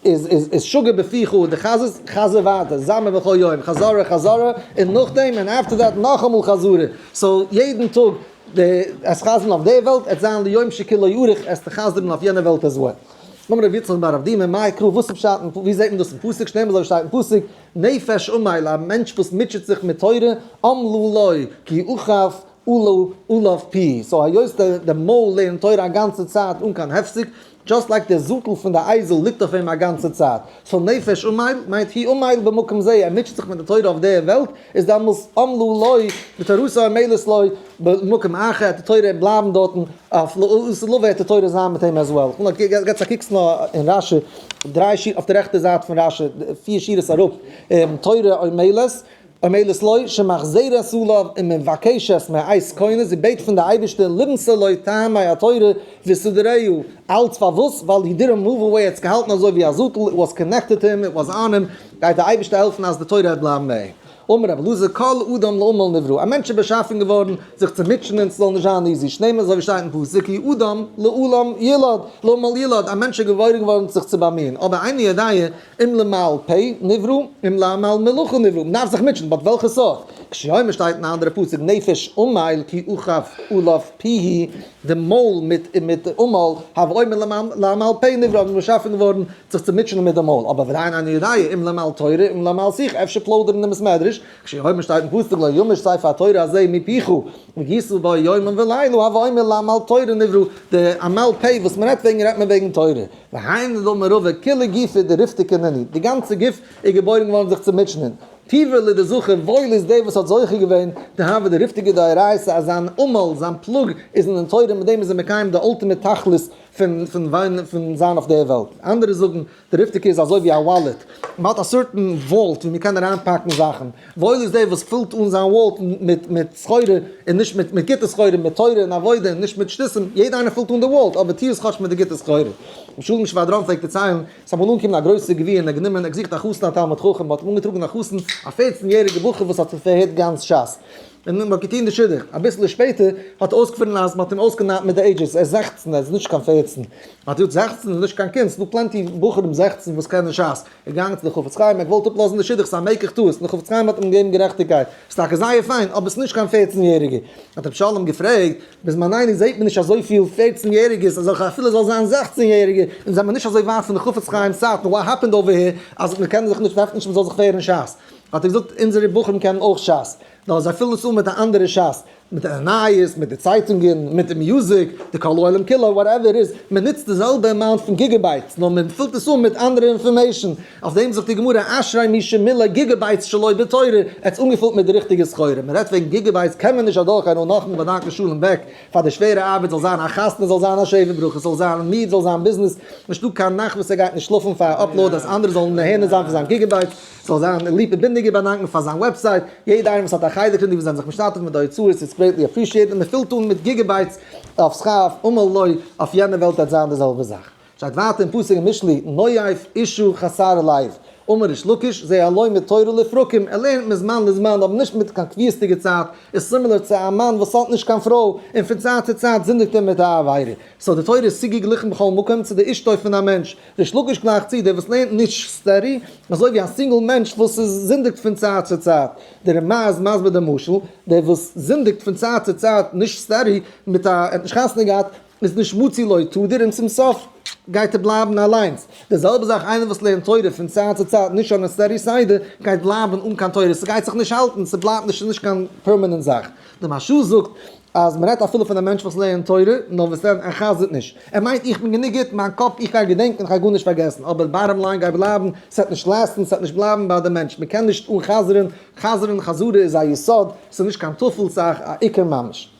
איז איז איז שגור בפיך, דו חזר'סט, חזר ווייטער, זמר בכל יום, חזרה חזרה, און נאכדעם און after that נאכאמאל חזרה, so יעדן טאג די עס חזר'ן אויף די וועלט, עט זיין ליום שכולו יאריך, עס די חזר'ן אויף יענע וועלט as well. אמר רבי יצחק בר אבדימי, מאי קרא, וואס איז פשט אין, ווי זעט מען דאס אין פסוק, שנאמר אזוי שטייט אין פסוק, נפש עמל, א מענטש וואס מוטשעט זיך מיט תורה, עמלה לו, כי אכף עליו פיהו, so היות די מויל לערנט תורה א גאנצע צייט אן קיין הפסק, just like דער זאטל פון די אייזל ליגט אויף אים א גאנצע צייט. so נפש עמל מיינט הוא עמל במקום זה, ער מוטשעט זיך מיט די תורה אויף דער וועלט, איז דעמאלס עמלה לו ותורתו עמלת לו במקום אחר, וועט די תורה בלייבן דארטן, אויף לעתיד לבוא וועט די תורה זיין מיט אים as well. געטס א קוקס נאר אין רשי, דריי שורות אויף די רעכטע זייט פון רשי, פיר שורות אראפ, תורה עמלת, עמלת לו, שמחזרת עליו ומבקשת מאת קונו, זי בעט פון די אייבערשטער למצוא לו טעמי התורה וסדריה, אלץ פארוואס? ווייל he didn't move away, ער האט עס געהאלטן אזוי ווי א זאטל, it was connected to him, it was on him, גייט די אייבערשטער העלפן אז די תורה וועט בלייבן ביי אים. אמר רבי אלעזר כל אדם לעמל נברא, א מענטש איז באשאפן געווארן זיך צו מוטשענען ס'זאל נישט זיין easy, שנאמר אזוי ווי שטייט אין פסוק כי אדם לעלם ילד, לעמל ילד, א מענטש איז געבוירן געווארן זיך צו באמיען, אבער איני יודע אם לעמל פה נברא, אם לעמל מלאכה נברא, מ'דארף זיך מוטשען, but וועלכע סארט? כשהוא אומר שטייט אין א אנדערע פסוק נפש עמל כי אכף עליו פיהו, די מויל מיט מיט עמל, הוי אומר לעמל פה נברא, מ'איז באשאפן געווארן זיך צו מוטשענען מיט די מויל, אבער ועדיין איני יודע אם לעמל תורה אם לעמל שיחה, אפשר פלוידערן אין בית מדרש, כשהוא אומר שטייט אין פסוק לא ימוש ספר התורה הזה מפיך, והגית בו יומם ולילה, הוי אומר לעמל תורה נברא, די עמל פה וואס מ'רעדט וועגן רעדט מען וועגן תורה. והיינו דאמר רבא כוליה גופא דריפתא נינהו, די גאנצע גוף איז געבוירן געווארן זיך צו מוטשענען. טובא לדזכי, וואויל איז דער וואס האט זוכה געווען, דהוה דריפתא דאורייתא, אז זיין עמל, זיין פלאג, איז אין די תורה, מיט דעם איז ער מקיים די ultimate תכלית פון פון זיין אויף דער וועלט. אנדערע זאגן, די ריפתא איז אזוי ווי א wallet, מען האט א certain vault ווי מען קען אריינפאקן זאכן, וואויל איז דער וואס פילט אן זיין vault מיט מיט סחורה, און נישט מיט מיט גוטע סחורה, מיט תורה און עבודה, און נישט מיט שטותים, יעדער איינער פילט אן די vault, אבער טו עס כאטש מיט די גוטע סחורה. רבי שלום שוואדראן פלעגט דערציילן, ס'איז אמאל אנגעקומען א גרויסער גביר און ער האט גענומען, ער האט געזוכט א חתן א תלמיד חכם, מ'האט אים אנגעטראגן א חתן, א פערצן יעריגער בחור וואס האט פארהערט גאנץ שס. און מען האט געטון די שידוך, אביסעלע שפעטער האט אויסגעפונען אז מען האט אים אויסגענארט מיט די ages, ער איז 16, ער איז נישט קיין 14, האט געזאגט 16 איז נישט קיין קינד, ס'דא plenty בחורים 16 וואס קענען שס, ער איז געגאנגען צו די חפץ חיים, ער האט געוואלט אפלאזן די שידוך, ס'איז א מקח טעות, און די חפץ חיים האט אים געגעבן גערעכטיגקייט, ס'איז טאקע זייער פיין, אבער ס'איז נישט קיין 14 יעריגער. האט רבי שלום געפרעגט, בזמנינו זעט מען נישט אזויפיל 14 יעריגעס, אזעלכע אפילו זאל זיין 16 יעריגע, אונז זעמיר נישט אזוי ווייט פון די חפץ חיים'ס צייטן, what happened over here אז מען קען זיך נישט, דארף נישט מען זאל זיך ווערן שס. האט ער געזאגט, אונזערע בחורים קענען אויך שס, נאר זיי פילן עס אן מיט א אנדערע שס, מיט די נייעס, מיט די צייטונגען, מיט די music, די כל העולם כולו, whatever איז, מען נוצט די זעלבע amount פון gigabytes, נאר מען פילט עס אן מיט אנדערע information. אויף דעם זאגט די גמרא, אשרי מי שמילא gigabytes שלו בתורה, ער האט עס אנגעפילט מיט די ריכטיגע סחורה. מען רעדט וועגן gigabytes, קען מען נישט אדורכגיין אן נאכאמאל באדאנקען שלום בעק פאר די שווערע ארבעט, זאל זיין א חתונה, זאל זיין א שבע ברכות, זאל זיין מיד, זאל זיין ביזנעס, נישטא קיין נאכט וואס ער גייט נישט שלאפן פאר א upload אז אנדערע זאלן נהנה זיין פון זיין gigabytes. זאל זיין ליפא בינדיגער באדאנקן פאר זיין website, יעדע איינער וואס האט א חלק אין די וואס זענען זיך משתתף מיט די הוצאות איז greatly appreciated, מען פילט אן מיט gigabytes אויף שכר אויף עמל לוי, אויף יענע וועלט וועט זיין די זעלבע זאך. שטייט ווייטער אין פסוק אין משלי, נואף אשה חסר לב, אמר ריש לקיש, זה הלומד תורה לפרקים, ער לערנט מזמן לזמן אבער נישט מיט קיין קביעות'דיגע צייט, איז similar צו א מאן וואס האט נישט קיין פרוי און פון צייט צו צייט זינדיגט ער מיט א עבירה. so די תורה איז צוגעגליכן בכל מקום צו די אשתו פון א מענטש. ריש לקיש גלייכט צו דער וואס לערנט נישט steady, אזוי ווי א single מענטש וואס איז זינדיגט פון צייט צו צייט. דער רמ"א איז מסביר דעם משל, דער וואס זינדיגט פון צייט צו צייט נישט steady, מיט א ער האט נישט חתונה געהאט, איז נישט מצוי לו תדיר און צום סוף גייט ער בלייבן אליינס. די זעלבע זאך איינער וואס לערנט תורה פון צייט צו צייט נישט אן א steady סדר, גייט בלייבן אן קיין תורה, ס'גייט זיך נישט האלטן, ס'בלייבט נישט, ס'איז נישט קיין permanent זאך. דער מהרש"א זאגט אז מ'רעדט אפילו פון א מענטש וואס לערנט תורה, נאר וואס דען, ער חזר'ט נישט. ער מיינט איך בין גענוג גוט, מיין קאפ, איך גיי געדענקען, איך גיי גארנישט פארגעסן. אבער bottom line גייט בלייבן, ס'וועט נישט last ן, ס'וועט נישט בלייבן ביי די מענטש. מ'קען נישט אן חזר'ן, חזר'ן, חזרה איז א יסוד, ס'איז נישט קיין טפל, ס'איז א עיקר ממש.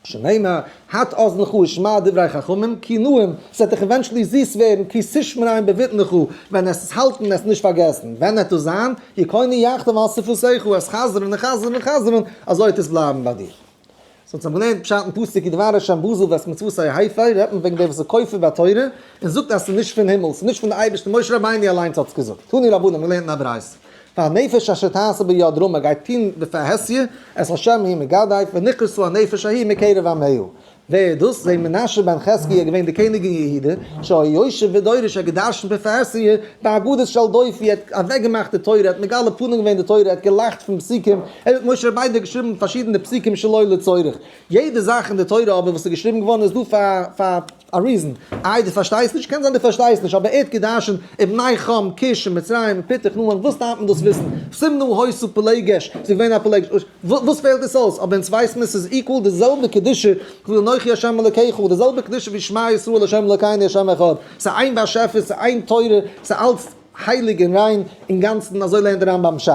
שנאמר, הט אזנך ושמע דברי חכמים, כי נועם, ס'וועט דיך eventually זיס ווערן, כי תשמרם בבטנך, ווען עס איז האלטן, עס נישט פארגעסן. ווען וועט דאס זיין? יכונו יחדיו על שפתיך, עס חזר'ן און חזר'ן און חזר'ן, אזוי וועט עס בלייבן ביי דיר. so אונז האבן געלערנט פשט אין פסוק כי דבר השם בזו ואת מצותי הפר, רעדט מען וועגן דער וואס איז כופר בתורה, און זאגט אז ס'איז נישט פון הימל, ס'איז נישט פון די אייבערשטער, משה רבינו אליינס האט עס געזאגט. תנו רבנן, מיר לערנען א ברייתא. והנפש אשר תעשה ביד רמה גייט טון בפרהסיא, את השם היא מגדף, ונכרתה הנפש ההיא מקרב עמיה. ווער איז דאס? זה מנשה בן חזקיה איז געווען די קעניג אין יהודה, שהיה יושב ודורש ער האט געדרשנט בפרהסיא, באגדות של דופי, ער האט אוועקגעמאכט די תורה, ער האט מגלה פנים געווען די תורה, ער האט געלאכט פון פסוקים, ער האט משה רבינו געשריבן פארשידענע פסוקים שלא לצורך. יעדע זאך אין די תורה אבער וואס איז געשריבן געווארן איז דא פאר פאר א reason. איי דו פארשטייסט נישט? קען זיין דו פארשטייסט נישט, אבער ער האט געדרשנט ובני חם, כוש און מצרים און פוט כנען, וואס דארף מען דאס וויסן? תמנע היתה פילגש, ס'איז געווען א פילגש, וואס פעלט עס אויס? אבער אונז ווייסט מען ס'איז equal די זעלבע קדושה ווי אנכי השם אלקיך, די זעלבע קדושה ווי שמע ישראל השם אלקינו השם אחד, ס'איז איין באשעפער, ס'איז איין תורה, ס'איז אלץ הייליג און ריין אינגאנצן, אזוי לערנט דער רמב"ם פשט.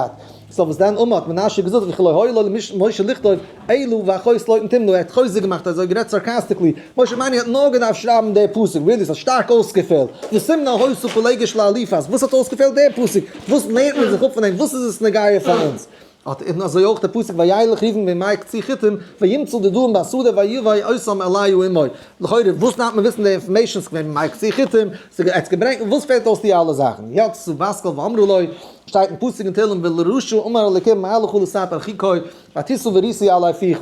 so וואס דען אמר האט מנשה געזאגט וכי לא היה לו למשה לכתוב אלא ואחות לוט תמנע, ער האט חוזק געמאכט אזוי גערעדט sarcastically, משה רבינו האט נאר געדארפט שרייבן די פסוק, really ס'האט שטארק אויסגעפעלט, ותמנע היתה פילגש לאליפז, וואס האט אויסגעפעלט די פסוק, וואס לערנט מען זיך אפ פון דעם, וואס איז עס נוגע פאר אונז? האט און אזוי אויך די פסוק וילך ראובן בימי קציר חיטים וימצא דודאים בשדה ויבא אותם אל לאה אמו, לכאורה וואס דארף מען וויסן די information ס'געווען בימי קציר חיטים, ס'האט געברענגט וואס פעלט אויס די אלע זאכן, יצתה בת קול ואמרה לו, שטייט אין פסוק אין תהלים ולרשע אמר אלקים מה לך לספר חוקי ותשא וראיתי עלי פיך,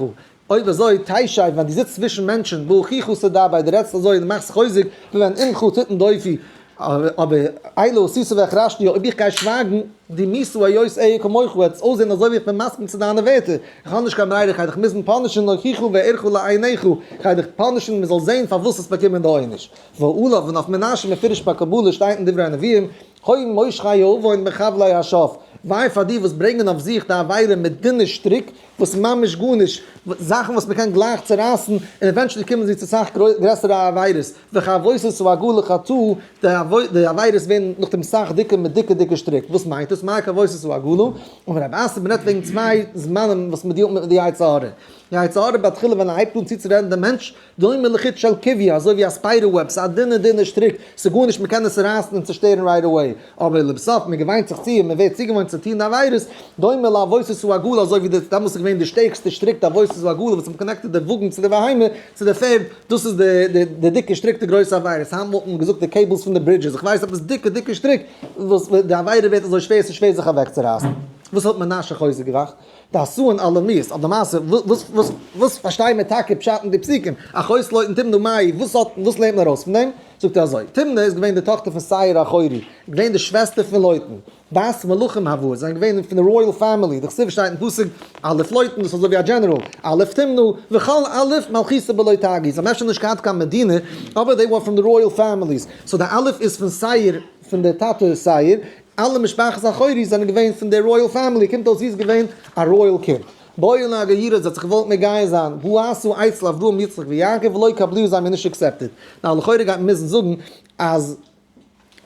אויב אזוי תשב ווען דו זיצט צווישן מענטשן באחיך תדבר דו רעדסט אזוי און דו מאכסט חוזק ווען עמך תתן דופי, אבער אילו עשית והחרשתי אויב איך גיי שווייגן, דמית היות אהיה כמוך וועט עס אויסזען אזוי ווי איך בין מסכים צו דיינע ווערטער, איך האב נישט קיין ברירה איך גיי דיך מוזן punish ן להוכיח ואראך לעיניך, איך גיי דיך punish ן מען זאל זען פארוואס האסט באקומען די עונש. ועליו און אויף מנשה מפורש בקבלה שטייט אין דברי הנביאים, הוי מושכי העוון בחבלי השף, וויי פאר די וואס ברענגען אויף זיך די עבירה מיט דינע שטריק, וואס ממש גארנישט, זאכן וואס מ'קען גלייך צורייסן, און eventually קומען זיי צו סאך גרעסערע עבירות, וכעבותות העגלה חטאה, די עבירות ווערן נאכדעם סאך דיקער מיט דיקע דיקע שטריק, וואס מיינט דאס? מאי כעבותות העגלה? אמר רב אסי, מ'רעדט וועגן צוויי זמנים וואס מ'דיעלט מיט די יצר הרע. די יצר הרע בתחילה ווען ער הייבט אן צוצורעדן דעם מענטש, דומה לחוט של כביה, אזוי ווי א spider web, ס'איז א דינע דינע שטריק, ס'איז גארנישט, מ'קען עס רייסן און צושטערן right away, אבער לבסוף, מ'געוויינט זיך צו און מ'ווערט צוגעוואוינט צו טון די עבירות, דומה לעבותות העגלה, אזוי ווי די, דעמאלטס איז געווען די שטערקסטע שטריק די עבותות העגלה וואס האבן connected די וואגן צו די בהמה, צו די פערד, דאס איז די די די דיקע שטריק די גרויסע עבירות, היינט וואלט מען געזאגט די cables פון די bridges, איך ווייס עפעס דיקע דיקע שטריק וואס די עבירה ווערט אזוי שווער, ס'איז שווער זיך אוועקצורייסן. וואס האט מנשה חוזק געמאכט? דאתאן אלמיות, אבער למעשה וואס וואס וואס פארשטייען מיר טאקע פשט אין די פסוקים, אחות לוטן תמנע מאי, וואס האט וואס לערנט מען ארויס פון דעם? זאגט ער אזוי, תמנע איז געווען די טאכטער פון שעיר החורי, געווען די שוועסטער פון לוטן, בת מלכים הוה, זיי זענען געווען פון די royal family, דכתיב שטייט אין פסוק, אלוף לוטן, דאס איז אזוי ווי א דזשענעראל, אלוף תמנע, וכל אלוף מלכותא בלא תגי, זיי האבן אפשר נישט געהאט קיין מדינה, אבער they were from the royal families, so די אלוף איז פון שעיר, פון די טאטע שעיר, אלע משפחת החורי זענען געווען פון די royal family, קומט אויס זי איז געווען א royal קינד. בעו לאגיורה, זי האט זיך געוואלט מגייר זיין, באתו אצל אברהם יצחק ויעקב ולא קבלוה זיי האבן איר נישט accepted. נאר לכאורה גייט מען מוזן זאגן אז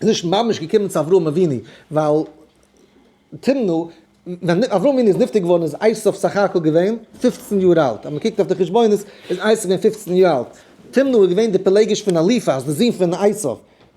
איז נישט ממש געקומען צו אברהם אבינו, ווייל תמנע, ווען אברהם אבינו איז נפטר געווארן איז עשיו סך הכל געווען 15 יאר אלט, אז מען קוקט אויף די חשבונות איז עשיו געווען 15 יאר אלט, תמנע איז געווען די פילגש פון אליפז, די זון פון עשיו,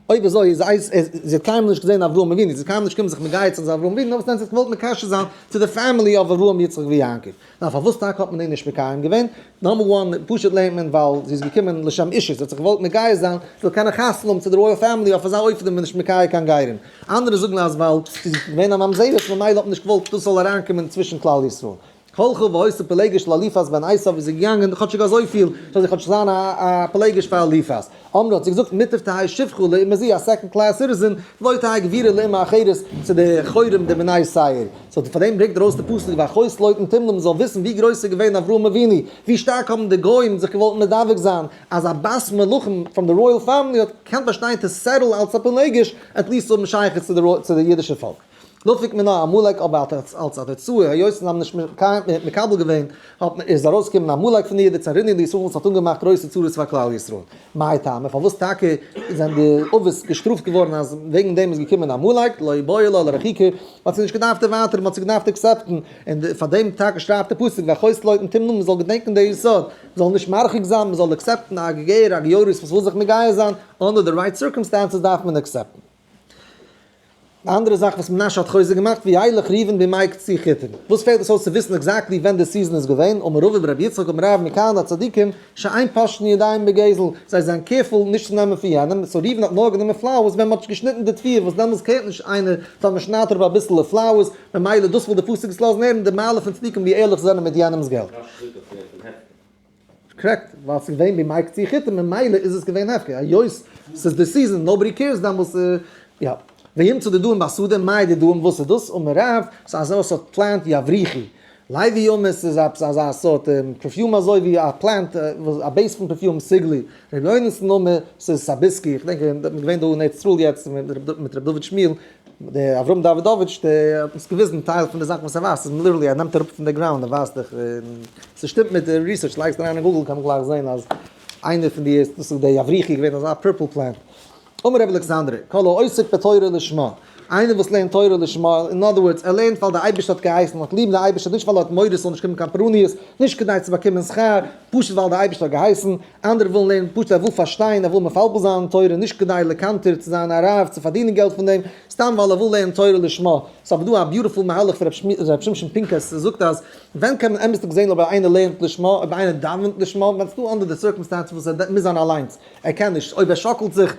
אויב אזוי איז איז זי האט קיינמאל נישט געזען אברהם אבינו, זי האט קיינמאל נישט געקומען זיך מגייר צו זיין צו אברהם אבינו, נאר וואס דען זי האט געוואלט מקשר זיין צו די family of אברהם יצחק ויעקב. נאר פארוואס טאקע האט מען איר נישט מקיים געווען? number one, פשוט לערנט מען ווייל זי איז געקומען לשם אישות, זי האט זיך געוואלט מגייר זיין, זי זאל קענען חתונה האבן צו די royal family, אויף אזא אופן איז מען נישט מקיים קיין גרים. אנדערע זאגן אז ווייל זי איז געווען א ממזרת ממילא האט מען נישט געוואלט דאס זאל אריינקומען צווישן כלל ישראל. הלכה והיתה פילגש לאליפז בן עשיו איז זי געגאנגען כאטשיג אזויפיל זאל זי כאטש זיין א פילגש פאר אליפז. אמרה האט זי געזאגט מוטב תהא שפחה לאומה זו א second class citizen ולא תהא גבירה לאומה אחרת צו די חורים די בני שעיר. so פאר דעם ברענגט ער ארויס די פסוק ואחות לוטן תמנע מען זאל וויסן ווי גרויס איז געווען אברהם אבינו, ווי שטארק האבן די גוים זיך געוואלט מדבק זיין אז א בת מלכים from די royal family האט געקענט באשטיין to settle אלס א פילגש at least צו האבן שייכות צו די אידישע פאלק. נפק מינה עמלק אבער אלס א תוצאה היות זיי האבן נישט מקבל געווען האט מען איז ארויסגעקומען עמלק פון די אידן צרה'ני לישראל וואס האט אנגעמאכט גרויסע צרות פאר כלל ישראל. מאי טעמא פארוואס טאקע זענען די אבות געשטראפט געווארן אז וועגן דעם איז געקומען עמלק לא איבעיא ליה לרחוקי מען האט זיי נישט געדארפט דערווייטערן מען האט זיי געדארפט accept ן און פאר דעם טאקע שרייבט די פסוק ואחות לוטן תמנע מען זאל געדענקען די יסוד מען זאל נישט מרחיק זיין מען זאל accept ן א גר א גיורת וואס וויל זיך מגייר זיין under the right circumstances דארף מען accept ן. די אנדערע זאך וואס מנשה האט חוזק געמאכט, וילך ראובן בימי קציר חיטים. וואס פעלט עס אויס צו וויסן exactly ווען די season איז געווען, אמר רבא ברבי יצחק אמר רב מכאן הצדיקים שאין פושטין ידיהם בגזל, זיי זענען careful נישט צו נעמען פון יענעם, so ראובן האט נאר גענומען flowers ווען מען האט געשניטן די תבואה וואס דעמאלס care ט נישט איינער טאמער שניידט ער אפ אביסעלע flowers, ממילא דאס וויל די פסוק עס לאזן הערן די מעלה פון צדיקים ווי ערליך זיי זענען מיט יענעמס געלט. correct, ווייל ס'איז געווען בימי קציר חיטים ממילא איז עס געווען הפקר, היות ס'איז די season nobody cares דעמאלס יא. וימצא דודאים בשדה, מאי דודאים וואס איז דאס? אמר רב, ס'איז אזא סארט plant יבריחי. לוי אמר ס'איז עפעס אזא סארט perfume אזוי ווי א plant א base פון perfume סיגלי. רבי יונתן אמר ס'איז סאביסקי, איך דענק מ'איז געווען דא אין ארץ ישראל יעצט מיט ר' דוד שמיל, דער אברהם דאווידאוויטש דער האט אונז געוויזן טייל פון די זאכן וואס ער ווייזט, ס'איז literally ער נעמט אראפ פון די ground ער ווייזט דיך, ס'שטימט מיט די research, לייגסט אריין אין Google קען מען גלייך זען אז איינער פון די, דאס איז דער יבריחי געווען אזא purple plant. אמר רבי אלכסנדרי, כל העוסק בתורה לשמה, איינער וואס לערנט תורה לשמה, in other words, ער לערנט ווייל דער אייבערשטער האט געהייסן, האט ליב די אייבערשטער, נישט ווייל ער האט מורא ס'זאל נישט קומען קיין פורעניות, נישט כדי צו באקומען שכר, פשוט ווייל דער אייבערשטער האט געהייסן, אנדערע ווילן לערנען פשוט ער וויל פארשטיין, ער וויל מפלפל זיין אין תורה, נישט כדי לקנטר צו זיין א רב צו פארדינען געלט פון דעם, סתם ווייל ער וויל לערנען תורה לשמה. ס'איז אבער דא א beautiful מהלך פון ר' שמשון פינקעס, ער זאגט אז ווען קען מען אמת'דיג זען אויב איינער לערנט לשמה, אויב איינער דאווענט לשמה, ווען ס'דא under די circumstances וואס ער מוז זיין אליינס, ער קען נישט, אויב ער שאקלט זיך,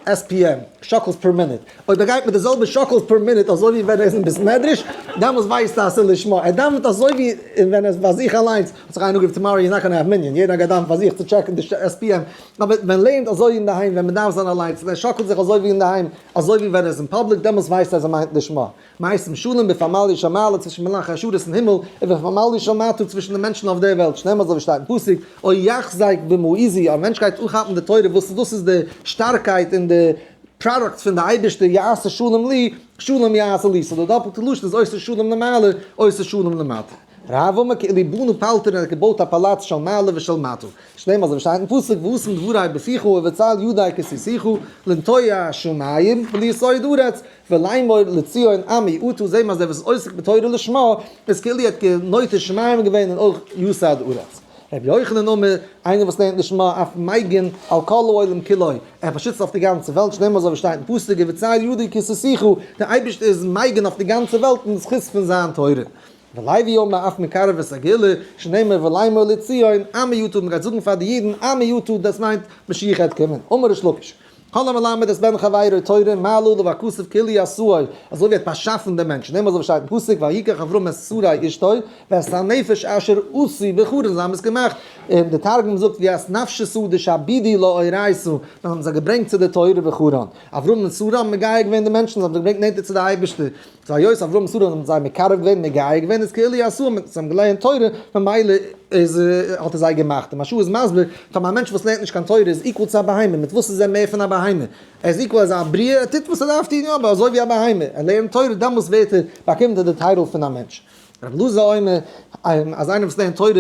SPM, שקלס per minute, אויב ער גייט מיט די זעלבע שקלס per minute אזוי ווי ווען ער איז אין בית מדרש, דעמאלס ווייסטו אז ס'איז לשמה, ער דאווענט אזוי ווי ווען ער איז ביי זיך אליינס, האט זיך איינער אנגערופן tomorrow you're not gonna have מנין, יעדער גייט דאווענען פאר זיך צו check ן די SPM, אבער מען לערנט אזוי אינדערהיים ווען מען דארף זיין אליינס, און ער שאקלט זיך אזוי ווי אינדערהיים, אזוי ווי ווען ער איז אין public, דעמאלס ווייסטו אז ער מיינט לשמה. מעשים שלום בפמליא של מעלה צווישן מלאכי השרת אין הימל, און בפמליא של מטה צווישן די מענטשן אויף דער וועלט, שנאמר אזוי ווי שטייט אין פסוק, אוי יחזק במעוזי, א מענטש גייט אנכאפן די תורה וואס דאס איז די שטארקייט און די product פון די אייבערשטער, יעשה שלום לי, שלום יעשה לי, so די דאפלטע לשון איז עושה שלום למעלה, עושה שלום למטה. רב אמר כאילו בנה פלטרין ער האט געבויט א פאלאץ של מעלה ושל מטה. שנאמר אזוי ווי שטייט אין פסוק ואשים דברי בפיך ובצל ידי כסיתיך לנטוע שמים וליסוד ארץ ולאמור לציון עמי אתה זעהט מען אז דער וואס איז עוסק בתורה לשמה איז כאילו ער האט נוטע שמים געווען און אויך יסד ארץ. רבי יוחנן אמר, איינער וואס לערנט לשמה אף מגין על כל העולם כולו, ער באשיצט אויף די גאנצע וועלט, שנאמר אזוי ווי שטייט אין פסוק ובצל ידי כסיתיך, דער אייבערשטער איז מגין אויף די גאנצע וועלט אין זכות פון זיין תורה. ולוי אמר אף מקרב את הגאולה, שנאמר ולאמור לציון עמי אתה, מ'גייט זאגן פאר די אידן עמי אתה, דאס מיינט משיח העט קומען. אמר ריש לקיש. כל המלמד את בן חברו תורה מעלה עליו הכתוב כאילו עשאו, אזוי ווי ער האט באשאפן דעם מענטש, נאמר אזוי ווי שטייט אין פסוק ויקח אברהם את שרי אשתו ואת הנפש אשר עשו בחרן, זיי האבן עס געמאכט, און די תרגום זאגט ואת נפשתא דשעבידו לאורייתא, זיי האבן זיי געברענגט צו די תורה בחרן, אברהם און שרה האבן מגייר געווען די מענטשן, זיי האבן זיי געברענגט נענטער צו די אייבערשטער, so היות אברהם און שרה האבן זיי מקרב געווען מגייר געווען איז כאילו עשאום, זיי האבן געלערנט תורה, ממילא איז האט ער זיי געמאכט. די מהרש"א איז מסביר, טאמער א מענטש וואס לערנט נישט קיין תורה איז equal צו א בהמה, מיט וואס איז ער מער פון א בהמה? ער איז equal אז א בריאה, ער טוט וואס ער דארף טון, יא, אבער אזוי ווי א בהמה, ער לערנט תורה דעמאלס ווערט ער, באקומט ער די title פון א מענטש. רבי אלעזר אומר, אז איינער וואס לערנט תורה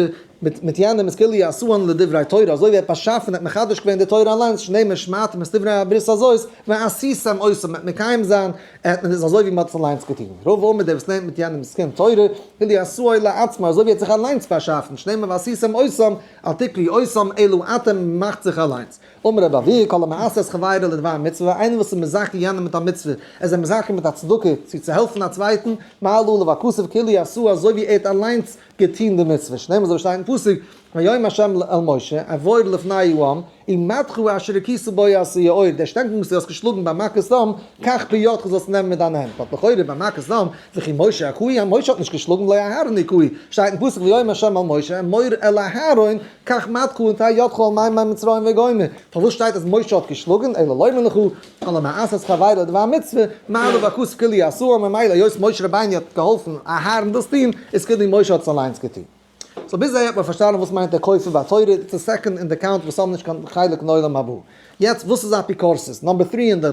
מיט מיט יענעם איז כאילו עשאן לדברי תורה, אזוי ווי ער האט באשאפן, ער האט מחדש געווען די תורה אליינס, שנאמר ושמרתם את דברי הברית הזאת, ועשיתם אותם, מ'וועט מקיים זיין, ער איז אזוי ווי מ'האט עס אליינס געטון. רבא אומר דער וואס לערנט מיט יענעם איז קינד תורה, כאילו עשאו לעצמו, אזוי ווי ער האט זיך אליינס באשאפן, שנאמר ועשיתם אותם, אל תקראו אותם, אלא אתם, מ'מאכט זיך אליינס. אמר רבי אבהו, כל המעשה את חברו לדבר מצוה, איינער וואס איז מזכה יענעם מיט א מצוה, ער איז אים מזכה מיט א צדקה, צו צו העלפן א צווייטן, מעלה עליו הכתוב כאילו עשאו אזוי ווי ער האט אליינס געטון די מצוה, שנאמר אזוי ווי שטייט אין פסוק, ויאמר ה' אל משה, עבור לפני העם, ומטך אשר הכית בו את היאור, דער שטעקן וואס דו האסט געשלאגן ביי מכת דם, קח בידך זאלסט נעמען מיט דיינע הענט, but לכאורה ביי מכת דם, וכי משה הכהו, משה האט נישט געשלאגן, ולא אהרן הכהו, שטייט אין פסוק ויאמר ה' אל משה, אמור אל אהרן, קח מטך ונטה ידך על מימי מצרים וגומר, פארוואס שטייט אז משה האט געשלאגן, אלא לומר לך, כל המהסה את חברו לדבר מצוה, מעלה הכתוב כאילו עשאו, ממילא היות משה רבינו האט געהאלפן אהרן דאס טון, איז כאילו משה האט עס אליינס געטון. so ביז אהער האט מען פארשטאנען וואס מיינט דער כופר בתורה, it's א second אין די count וואס האבן נישט קיין חלק אין עולם הבא. יעצט וואס איז אפיקורסות? number three אין די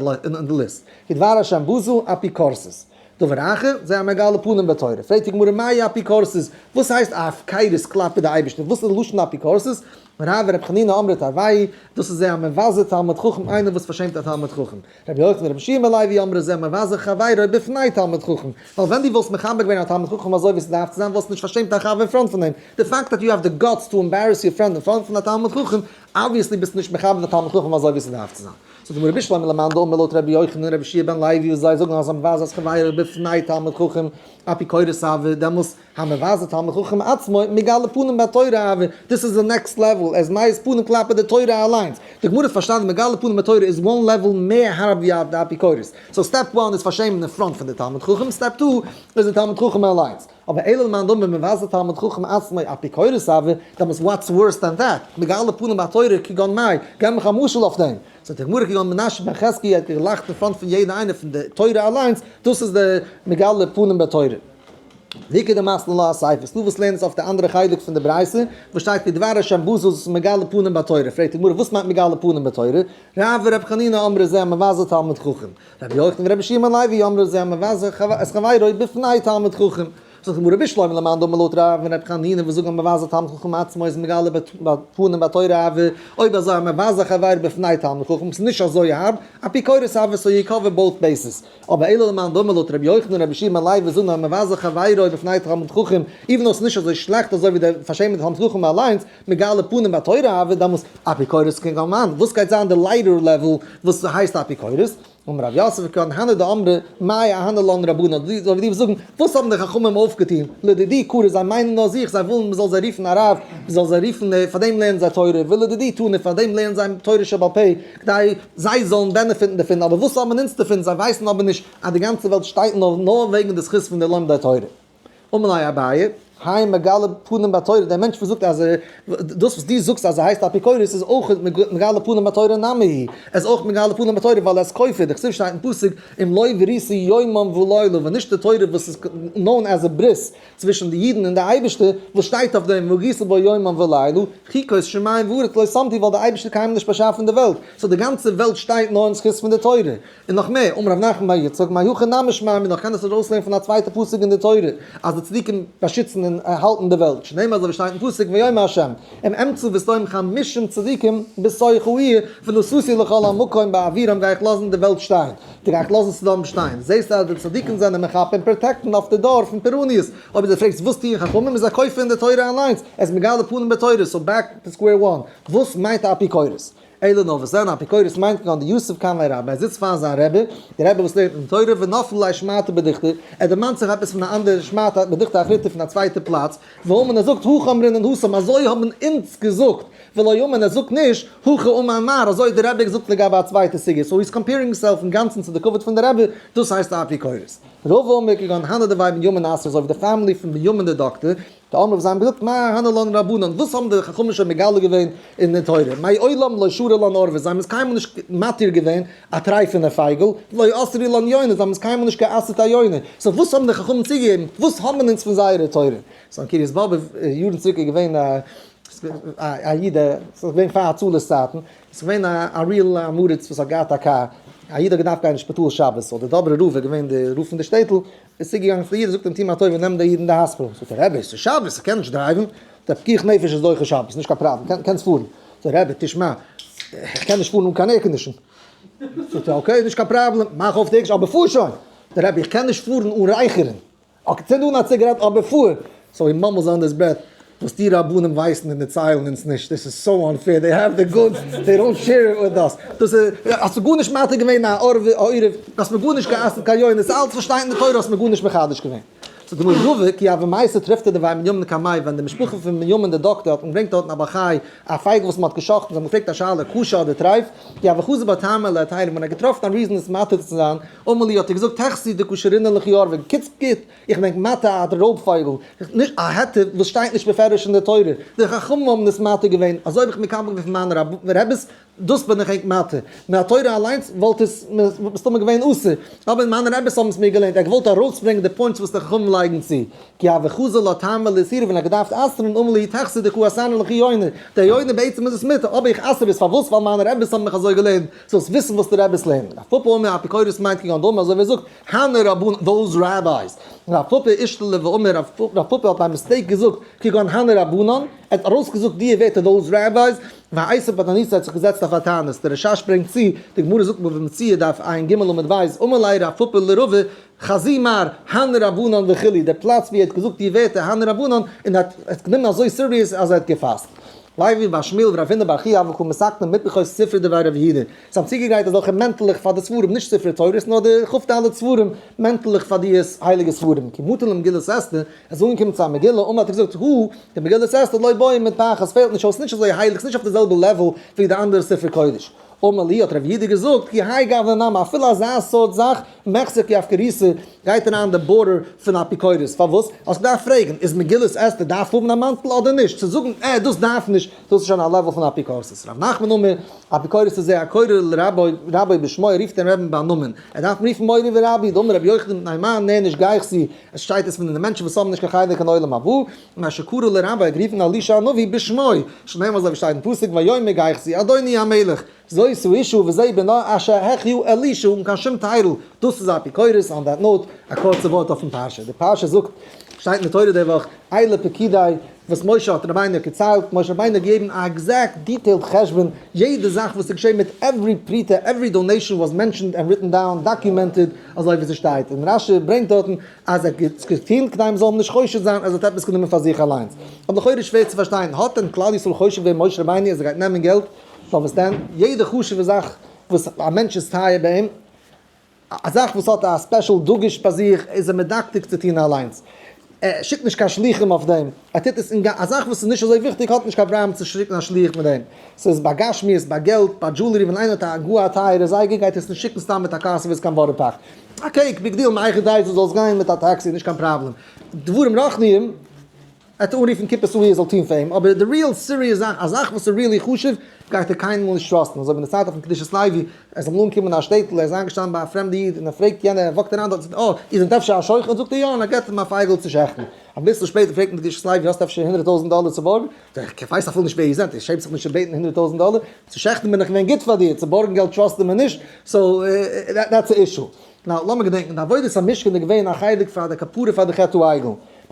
ליסט. כי דבר השם בזו, אפיקורסות. דבר אחר, זה המגלה פנים בתורה. פרעגט די גמרא מאי אפיקורסות? וואס הייסט א הפקרות כלפי די אייבערשטער? וואס איז די לשון אפיקורסות? רב ורבי חנינא אמרי תרוייהו, דאס איז זה המבזה תלמיד חכם, איינער וואס פארשעמט א תלמיד חכם. רבי יוחנן רבי יהושע בן לוי אמרו זה המבזה חברו בפני תלמיד חכם, ווייל ווען דו וואלסט מכבד געווען א תלמיד חכם אזוי ווי ס'דארף צו זיין וואלסטו נישט פארשעמט דיין חבר אין front פון אים, די פאקט that you have the guts to embarrass your friend אין front פון א תלמיד חכם, obviously ביסטו נישט מכבד א תלמיד חכם אזוי ווי ס'דארף צו זיין. זאגט די גמרא בשלמא למאן דאמר לויט רבי יוחנן רבי יהושע בן לוי וואס זיי זאגן אז המבזה את חברו בפני תלמיד חכם אפיקורס הוי, דעמאלס המבזה תלמיד חכם עצמו מגלה פנים בתורה הוי, דאס איז די next level, ער איז מעיז פנים כלפי די תורה אליינס, די גמרא האט פארשטאנען מגלה פנים בתורה איז one level מער הארב ווי די אפיקורס, so step one איז פארשעמען אין front פון די תלמיד חכם, step two איז די תלמיד חכם אליינס, אבער אלא למאן דאמר מבזה תלמיד חכם עצמו אפיקורס הוי, דעמאלס what's worse than that, מגלה פנים בתורה כגון מאי, געב מיך א משל אויף דעם, זאגט די גמרא כגון מנשה בן חזקיה האט געלאכט אין front פון יעדע איינער פון די תורה אליינס, דאס איז די מגלה פנים בתורה. ואיכא דמתני לה אסיפא, ס'דא וואס לערנען עס אויף די אנדערע חלק פון די ברייתא, וואס שטייט כי דבר השם בזה איז מגלה פנים בתורה, פרעגט די גמרא וואס מיינט מגלה פנים בתורה, רב ור' חנינא אמרי זה המבזה תלמיד חכם, רבי יוחנן ורבי יהושע בן לוי אמרי זה המבזה את חברו בפני תלמיד חכם, זאגט די גמרא בשלמא למאן דאמר לויט רב און ר' חנינא וואס זאגן המבזה תלמיד חכם עצמו איז מגלה פנים בתורה הוי, אויב אזוי המבזה חברו בפני תלמיד חכם איז נישט אזוי הארב, אפיקורס הוי so you cover both bases. אבער אלא למאן דאמר לויט רבי יוחנן רבי יהושע בן לוי זאגן המבזה חברו בפני תלמיד חכם, even though ס'איז נישט אזוי שלעכט אזוי ווי דער פארשעמען תלמיד חכם אליינס, מגלה פנים בתורה הוי דאמאלס אפיקורס כגון מאן, וואס גייט זיין די lighter level וואס הייסט אפיקורס? אמר רב יוסף כגון הני דאמרי מאי אהני לן רבנן, אזוי ווי די וואס זאגן וואס האבן די חכמים אויפגעטון, לדידי קרו זיי מיינען נאר זיך, זיי ווילן מ'זאל זיי רופן א רב, מ'זאל זיי רופן פאר דעם לערנען זיי תורה, ולדידי תנו פאר דעם לערנען זיי תורה שבעל פה, כדי זיי זאלן בענעפיטן דערפון, אבער וואס האבן אונז דערפון, זיי ווייסן אבער נישט אז די גאנצע וועלט שטייט נאר נאר וועגן די זכות פון די לומדי תורה. אמר ליה אביי, האי מגלה פנים בתורה, דער מענטש וואס זאגט אז דאס וואס דו זאגסט אז ער הייסט אפיקורס איז אויך מגלה פנים בתורה נמי הוא, ער איז אויך מגלה פנים בתורה ווייל ער איז כופר, דכתיב שטייט אין פסוק אם לא בריתי יומם ולילה, ווען נישט די תורה וואס איז known as a ברית צווישן די אידן און די אייבערשטער, וואס שטייט אויף דעם והגית בו יומם ולילה, חוקות שמים וארץ לא שמתי ווייל די אייבערשטער קיינמאל נישט באשאפן די וועלט, so די גאנצע וועלט שטייט נאר אין זכות פון די תורה. און נאך מער, אמר רב נחמן בר יצחק, מהיכא נמי שמע מינה, קען עס ארויסלערנען פון א צווייטע פסוק אין די תורה, אז די צדיקים באשיצן און האלטן די וועלט, שנאמר אזוי ווי שטייט אין פסוק ויאמר ה', אם אמצא בסדום חמישים צדיקים בתוך העיר, ונתתי לכל המקום בעבורם גיי איך לאזן די וועלט שטיין, די גיי איך לאזן סדום שטיין, זעסטו אז די צדיקים זענען מחפה און פראטעקטן אויף די דור פון פורעניות, אויב דו פרעגסט וואס טוען חכמים איז א כופר אין די תורה אליינס, ער איז מגלה פנים בתורה, so back to square one, וואס מיינט אפיקורס? אלא נאר וואס דען, אפיקורס מיינט כגון דיתיב קמיה רביה, ער זיצט פאר זיין רבי, דער רבי וואס לערנט אים תורה, ונפלה ליה שמעתא בדוכתא, ער דערמאנט זיך עפעס פון א אנדערע שמעתא בדוכתא אחריתא פון א צווייטע פלאץ, ואמר ער זאגט הכי אמרינן התם, אזוי האבן אונז געזאגט, ולא אמר ער זאגט נישט, הכי אמר מר, אזוי האט דער רבי געזאגט לגבי א צווייטע סוגיא, so he's comparing himself אינגאנצן צו די כבוד פון די רבי, דאס הייסט א אפיקורס. רבא אמר כגון הני דבי בנימין אסרי אזוי ווי די family פון בנימין דער דאקטער, דאמרי וואס זיי האבן געזאגט מה הני לן רבנן, וואס האבן די חכמים שוין מגלה געווען אין די תורה, מעולם לא שרו לן עורבא, זיי האבן עס קיינמאל נישט מתיר געווען א טרייפענע פייגל, ולא אסרו לן יונה, זיי האבן עס קיינמאל נישט גע'אסר'ט א יונה, so וואס האבן די חכמים צוגעגעבן, וואס האבן אונז פון זייערע תורה? so אין קרית באבוב יארן צוריק איז געווען א א איד, ס'איז געווען פאר הצלה צייטן, ס'איז געווען א real עם הארץ וואס האט געהאט א קאר, א איד האט געדארפט גיין אין שפיטאל שבת, so דער דאברער רב איז געווען דער רב פון די שטעטל, איז צוגעגאנגען צו די איד און זאגט אים טו מיר א טובה נעם די איד אין די hospital, זאגט ער רבי עס איז שבת איך קען נישט drive ן, דער פיקוח נפש איז דוחה שבת נישט קיין פראבלעם קענסט פארן, זאגט ער רבי תשמע איך קען נישט פארן אן קיין air condition, זאגט ער okay נישט קיין פראבלעם מאך אויף די air condition אבער פאר שוין, זאגט ער רבי איך קען נישט פארן אן רייכערן, okay צינד אן א ציגארעט אבער פאר, so he mumbles under his breath, וואס די רבנים ווייסן און דערציילן אונז נישט, this is so unfair, they have the goods, they don't share it with us, דאס איז, האסטו גארנישט מתיר געווען א עורב, האסט מיר גארנישט גע'אסר'ט קיין יונה, ס'איז אלץ וואס שטייט אין די תורה האסט מיר גארנישט מחדש געווען. זאגט די גמרא רבא כי הוה מייתי תריפתא דבי בנימין קמיה ווען די משפחה פון בנימין די דאקטער האט געברענגט דארטן א בעל חי א פייגל וואס מ'האט גע'שחט'ן זיי האבן געפרעגט א שאלה כשר אדער טרייף כי הוה חזי ביה טעמא להיתירא ווען ער האט געטראפן א reason עס מתיר צו זיין אמר להו האט ער געזאגט תכסי דכשרינן לכו עורבא קוץ גוט איך מיין מתיר א רויב פייגל, נישט א היתר וואס שטייט נישט בפירוש אין די תורה, די חכמים האבן עס מתיר געווען, אזוי האב איך מקבל געווען פון מיינע רעביס, דאס בין איך ענק מתיר, מן התורה אליינס וואלט עס מסתמא געווען אסור, אבער מיינע רעביס האבן עס מיר געלערנט, ער האט געוואלט ארויסברענגען די points וואס די חכמים לייגן צו, כי הוה חזי לה טעמא לאיסורא ווען ער האט געדארפט אסר'ן אמר להו תכסי דקא אסרנא לכו יונה, דער יונה בעצם איז עס מותר, אבער איך אסר עס, פארוואס? ווייל מיינע רעביס האבן מיך אזוי געלערנט, זאלסט וויסן וואס די רעביס לערנען. רב פפא אומר אפיקורס מיינט כגון דאמר אזוי ווי ער זאגט, הני רבנן, those rabbis. רב פפא אשתלי ואמר, רב פפא האט by mistake געזאגט, כגון הני רבנן, ער האט ארויסגעזאגט די ווערטער those rabbis, ואיתיב בתעניתא האט זיך געזעצט אויף א תענית, דער רשש ברענגט צו, די גמרא זאגט בבא מציעא דף ע"ג עמוד ב', אמר ליה רב פפא לרבא, חזי מר, הני רבנן וכו', דער פלאץ ווי ער האט געזאגט די ווערטער הני רבנן, און ער האט עס גענומען אזוי serious אז ער האט געפאסט. לוי בר שמואל ורב הונא בר חייא הוו קא מתקני מטבחות ספרי דבי רב יהודה, זיי האבן צוגעגרייט אזעלכע מענטעלעך פאר די ספרים, נישט ספרי תורות נאר די כ"ד ספרים, מענטעלעך פאר די הייליגע ספרים, כי מטו למגילת אסתר, עס איז אנגעקומען צו א מגילה, אמר האט ער געזאגט, הא, די מגילת אסתר לא בעיא מטפחת, עס פעלט נישט אויס, ס'איז נישט אזוי הייליג, ס'איז נישט אויף די זעלבע level ווי די אנדערע ספרי קודש. אמר להו האט רב יהודה געזאגט, כי האי גוונא נמי, אפילו אזא סארט זאך, מיחזי כי אפקורותא, גייט אריין די border פון אפיקורס, פארוואס? האסט געדארפט פרעגן, איז מגילת אסתר דארף האבן א מאנטל אדער נישט? צו זאגן אה דאס דארף נישט, דאס איז שוין א level פון אפיקורסות. רב נחמן אמר, אפיקורס איז זה הקורא לרבו רבו בשמו, ער רופט דעם רבי'ן ביים נאמען, ער דארף אים רופן מורי ורבי, דאמר רבי יוחנן מפני מה נענש גיחזי, עס שטייט עס פון די מענטשן וואס האבן נישט קיין חלק אין עולם הבא, מה שקרא לרבו, ער האט גערופן אלישע הנביא בשמו, שנאמר אזוי ווי שטייט אין פסוק ויאמר גיחזי אדוני המלך, זאת האשה וזה בנה אשר החיה אלישע אן קיין שום title, דאס איז אפיקורס, on that note, א קורצע ווארט אויפן פרשה, די פרשה זאגט, שטייט אין די תורה די וואך, אלה פקודי, וואס משה האט רבינו געציילט, משה רבינו האט געגעבן א exact detailed חשבון, יעדע זאך וואס איז געשען מיט every פרוטה, every donation was mentioned and written down, documented, אזוי ווי ס'שטייט, און רשי ברענגט דארטן אז ער האט געטון כדי מ'זאל אים נישט חושד זיין אז ער האט עפעס גענומען פאר זיך אליינס. אבער לכאורה שווער צו פארשטיין, האט דען כלל ישראל חושד געווען משה רבינו אז ער גייט נעמען געלט? נאר וואס דען, יעדע חשוב'ע זאך וואס א מענטש איז טייער ביי אים, א זאך וואס האט א special דגוש ביי זיך, איז ער מדקדק צו טון אליינס. ער שיקט נישט קיין שלוחים אויף דעם, ער טוט עס אין א זאך וואס איז נישט אזוי וויכטיג האט נישט קיין פראבלעם צו שיקן א שליח מיט דעם. ס'איז ביי גשמיות, ביי געלט, ביי jewelry, ווען איינער האט א גאר א טייערע זייגער גייט ער עס נישט שיקן סתם מיט א car service קיין בארא פארק. א cake, big deal, מהיכי תיתי זאלסט גיין מיט א טעקסי, נישט קיין פראבלעם. דברים רוחניים. ער האט אנרופן קופת העיר זאל טון פאר אים, אבער די real serious זאך, א זאך וואס איז really חשוב, גייט ער קיינמאל נישט trust ן, אזוי ווי אין די צייט אויפן קדושת לוי, ער איז אמאל אנגעקומען אין א שטעטל, ער איז איינגעשטאנען ביי א פרעמדע איד, און ער פרעגט יענער, ער walk ט אריין דארט, זאגט ער, אה, איר זענט אפשר א שוחט? זאגט ער, יא, און ער געבט אים א פייגל צו שעכטן. אביסל שפעטער פרעגט אים די קדושת לוי, האסט אפשר 100,000 דאלער צו בארגן? זאגט ער, איך ווייס אפילו נישט ווער איר זענט, איר שעמט זיך נישט צו בעטן 100,000 דאלער? צו שעכטן בין איך געווען גוט פאר דיר, צו בארגן געלט trust ער מיר נישט, so that's a issue. Now, לאמיר געדענקען, די עבודת המשכן איז געווען א חלק פאר די כפרה פאר די חטא העגל.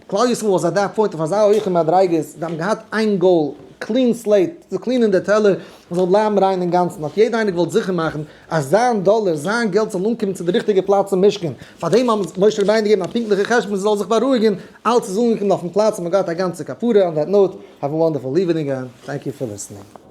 כלל ישראל was at that point אויף אזא הויכע מדריגה, זיי האבן געהאט איין goal, clean slate, צו clean ען די טעלער, מען זאל בלייבן ריין אינגאנצן, האט יעדער איינער געוואלט זיכער מאכן אז זיין דאלער, זיין געלט זאל אנקומען צו די ריכטיגע פלאץ אין משכן, פארדעם האבן משה רבינו געגעבן א פונקטליכע חשבון זי זאל זיך בארואיגן, אלץ איז אנגעקומען אויפן פלאץ און מען האט געהאט א גאנצע כפרה, on that note, have a wonderful evening and thank you for listening.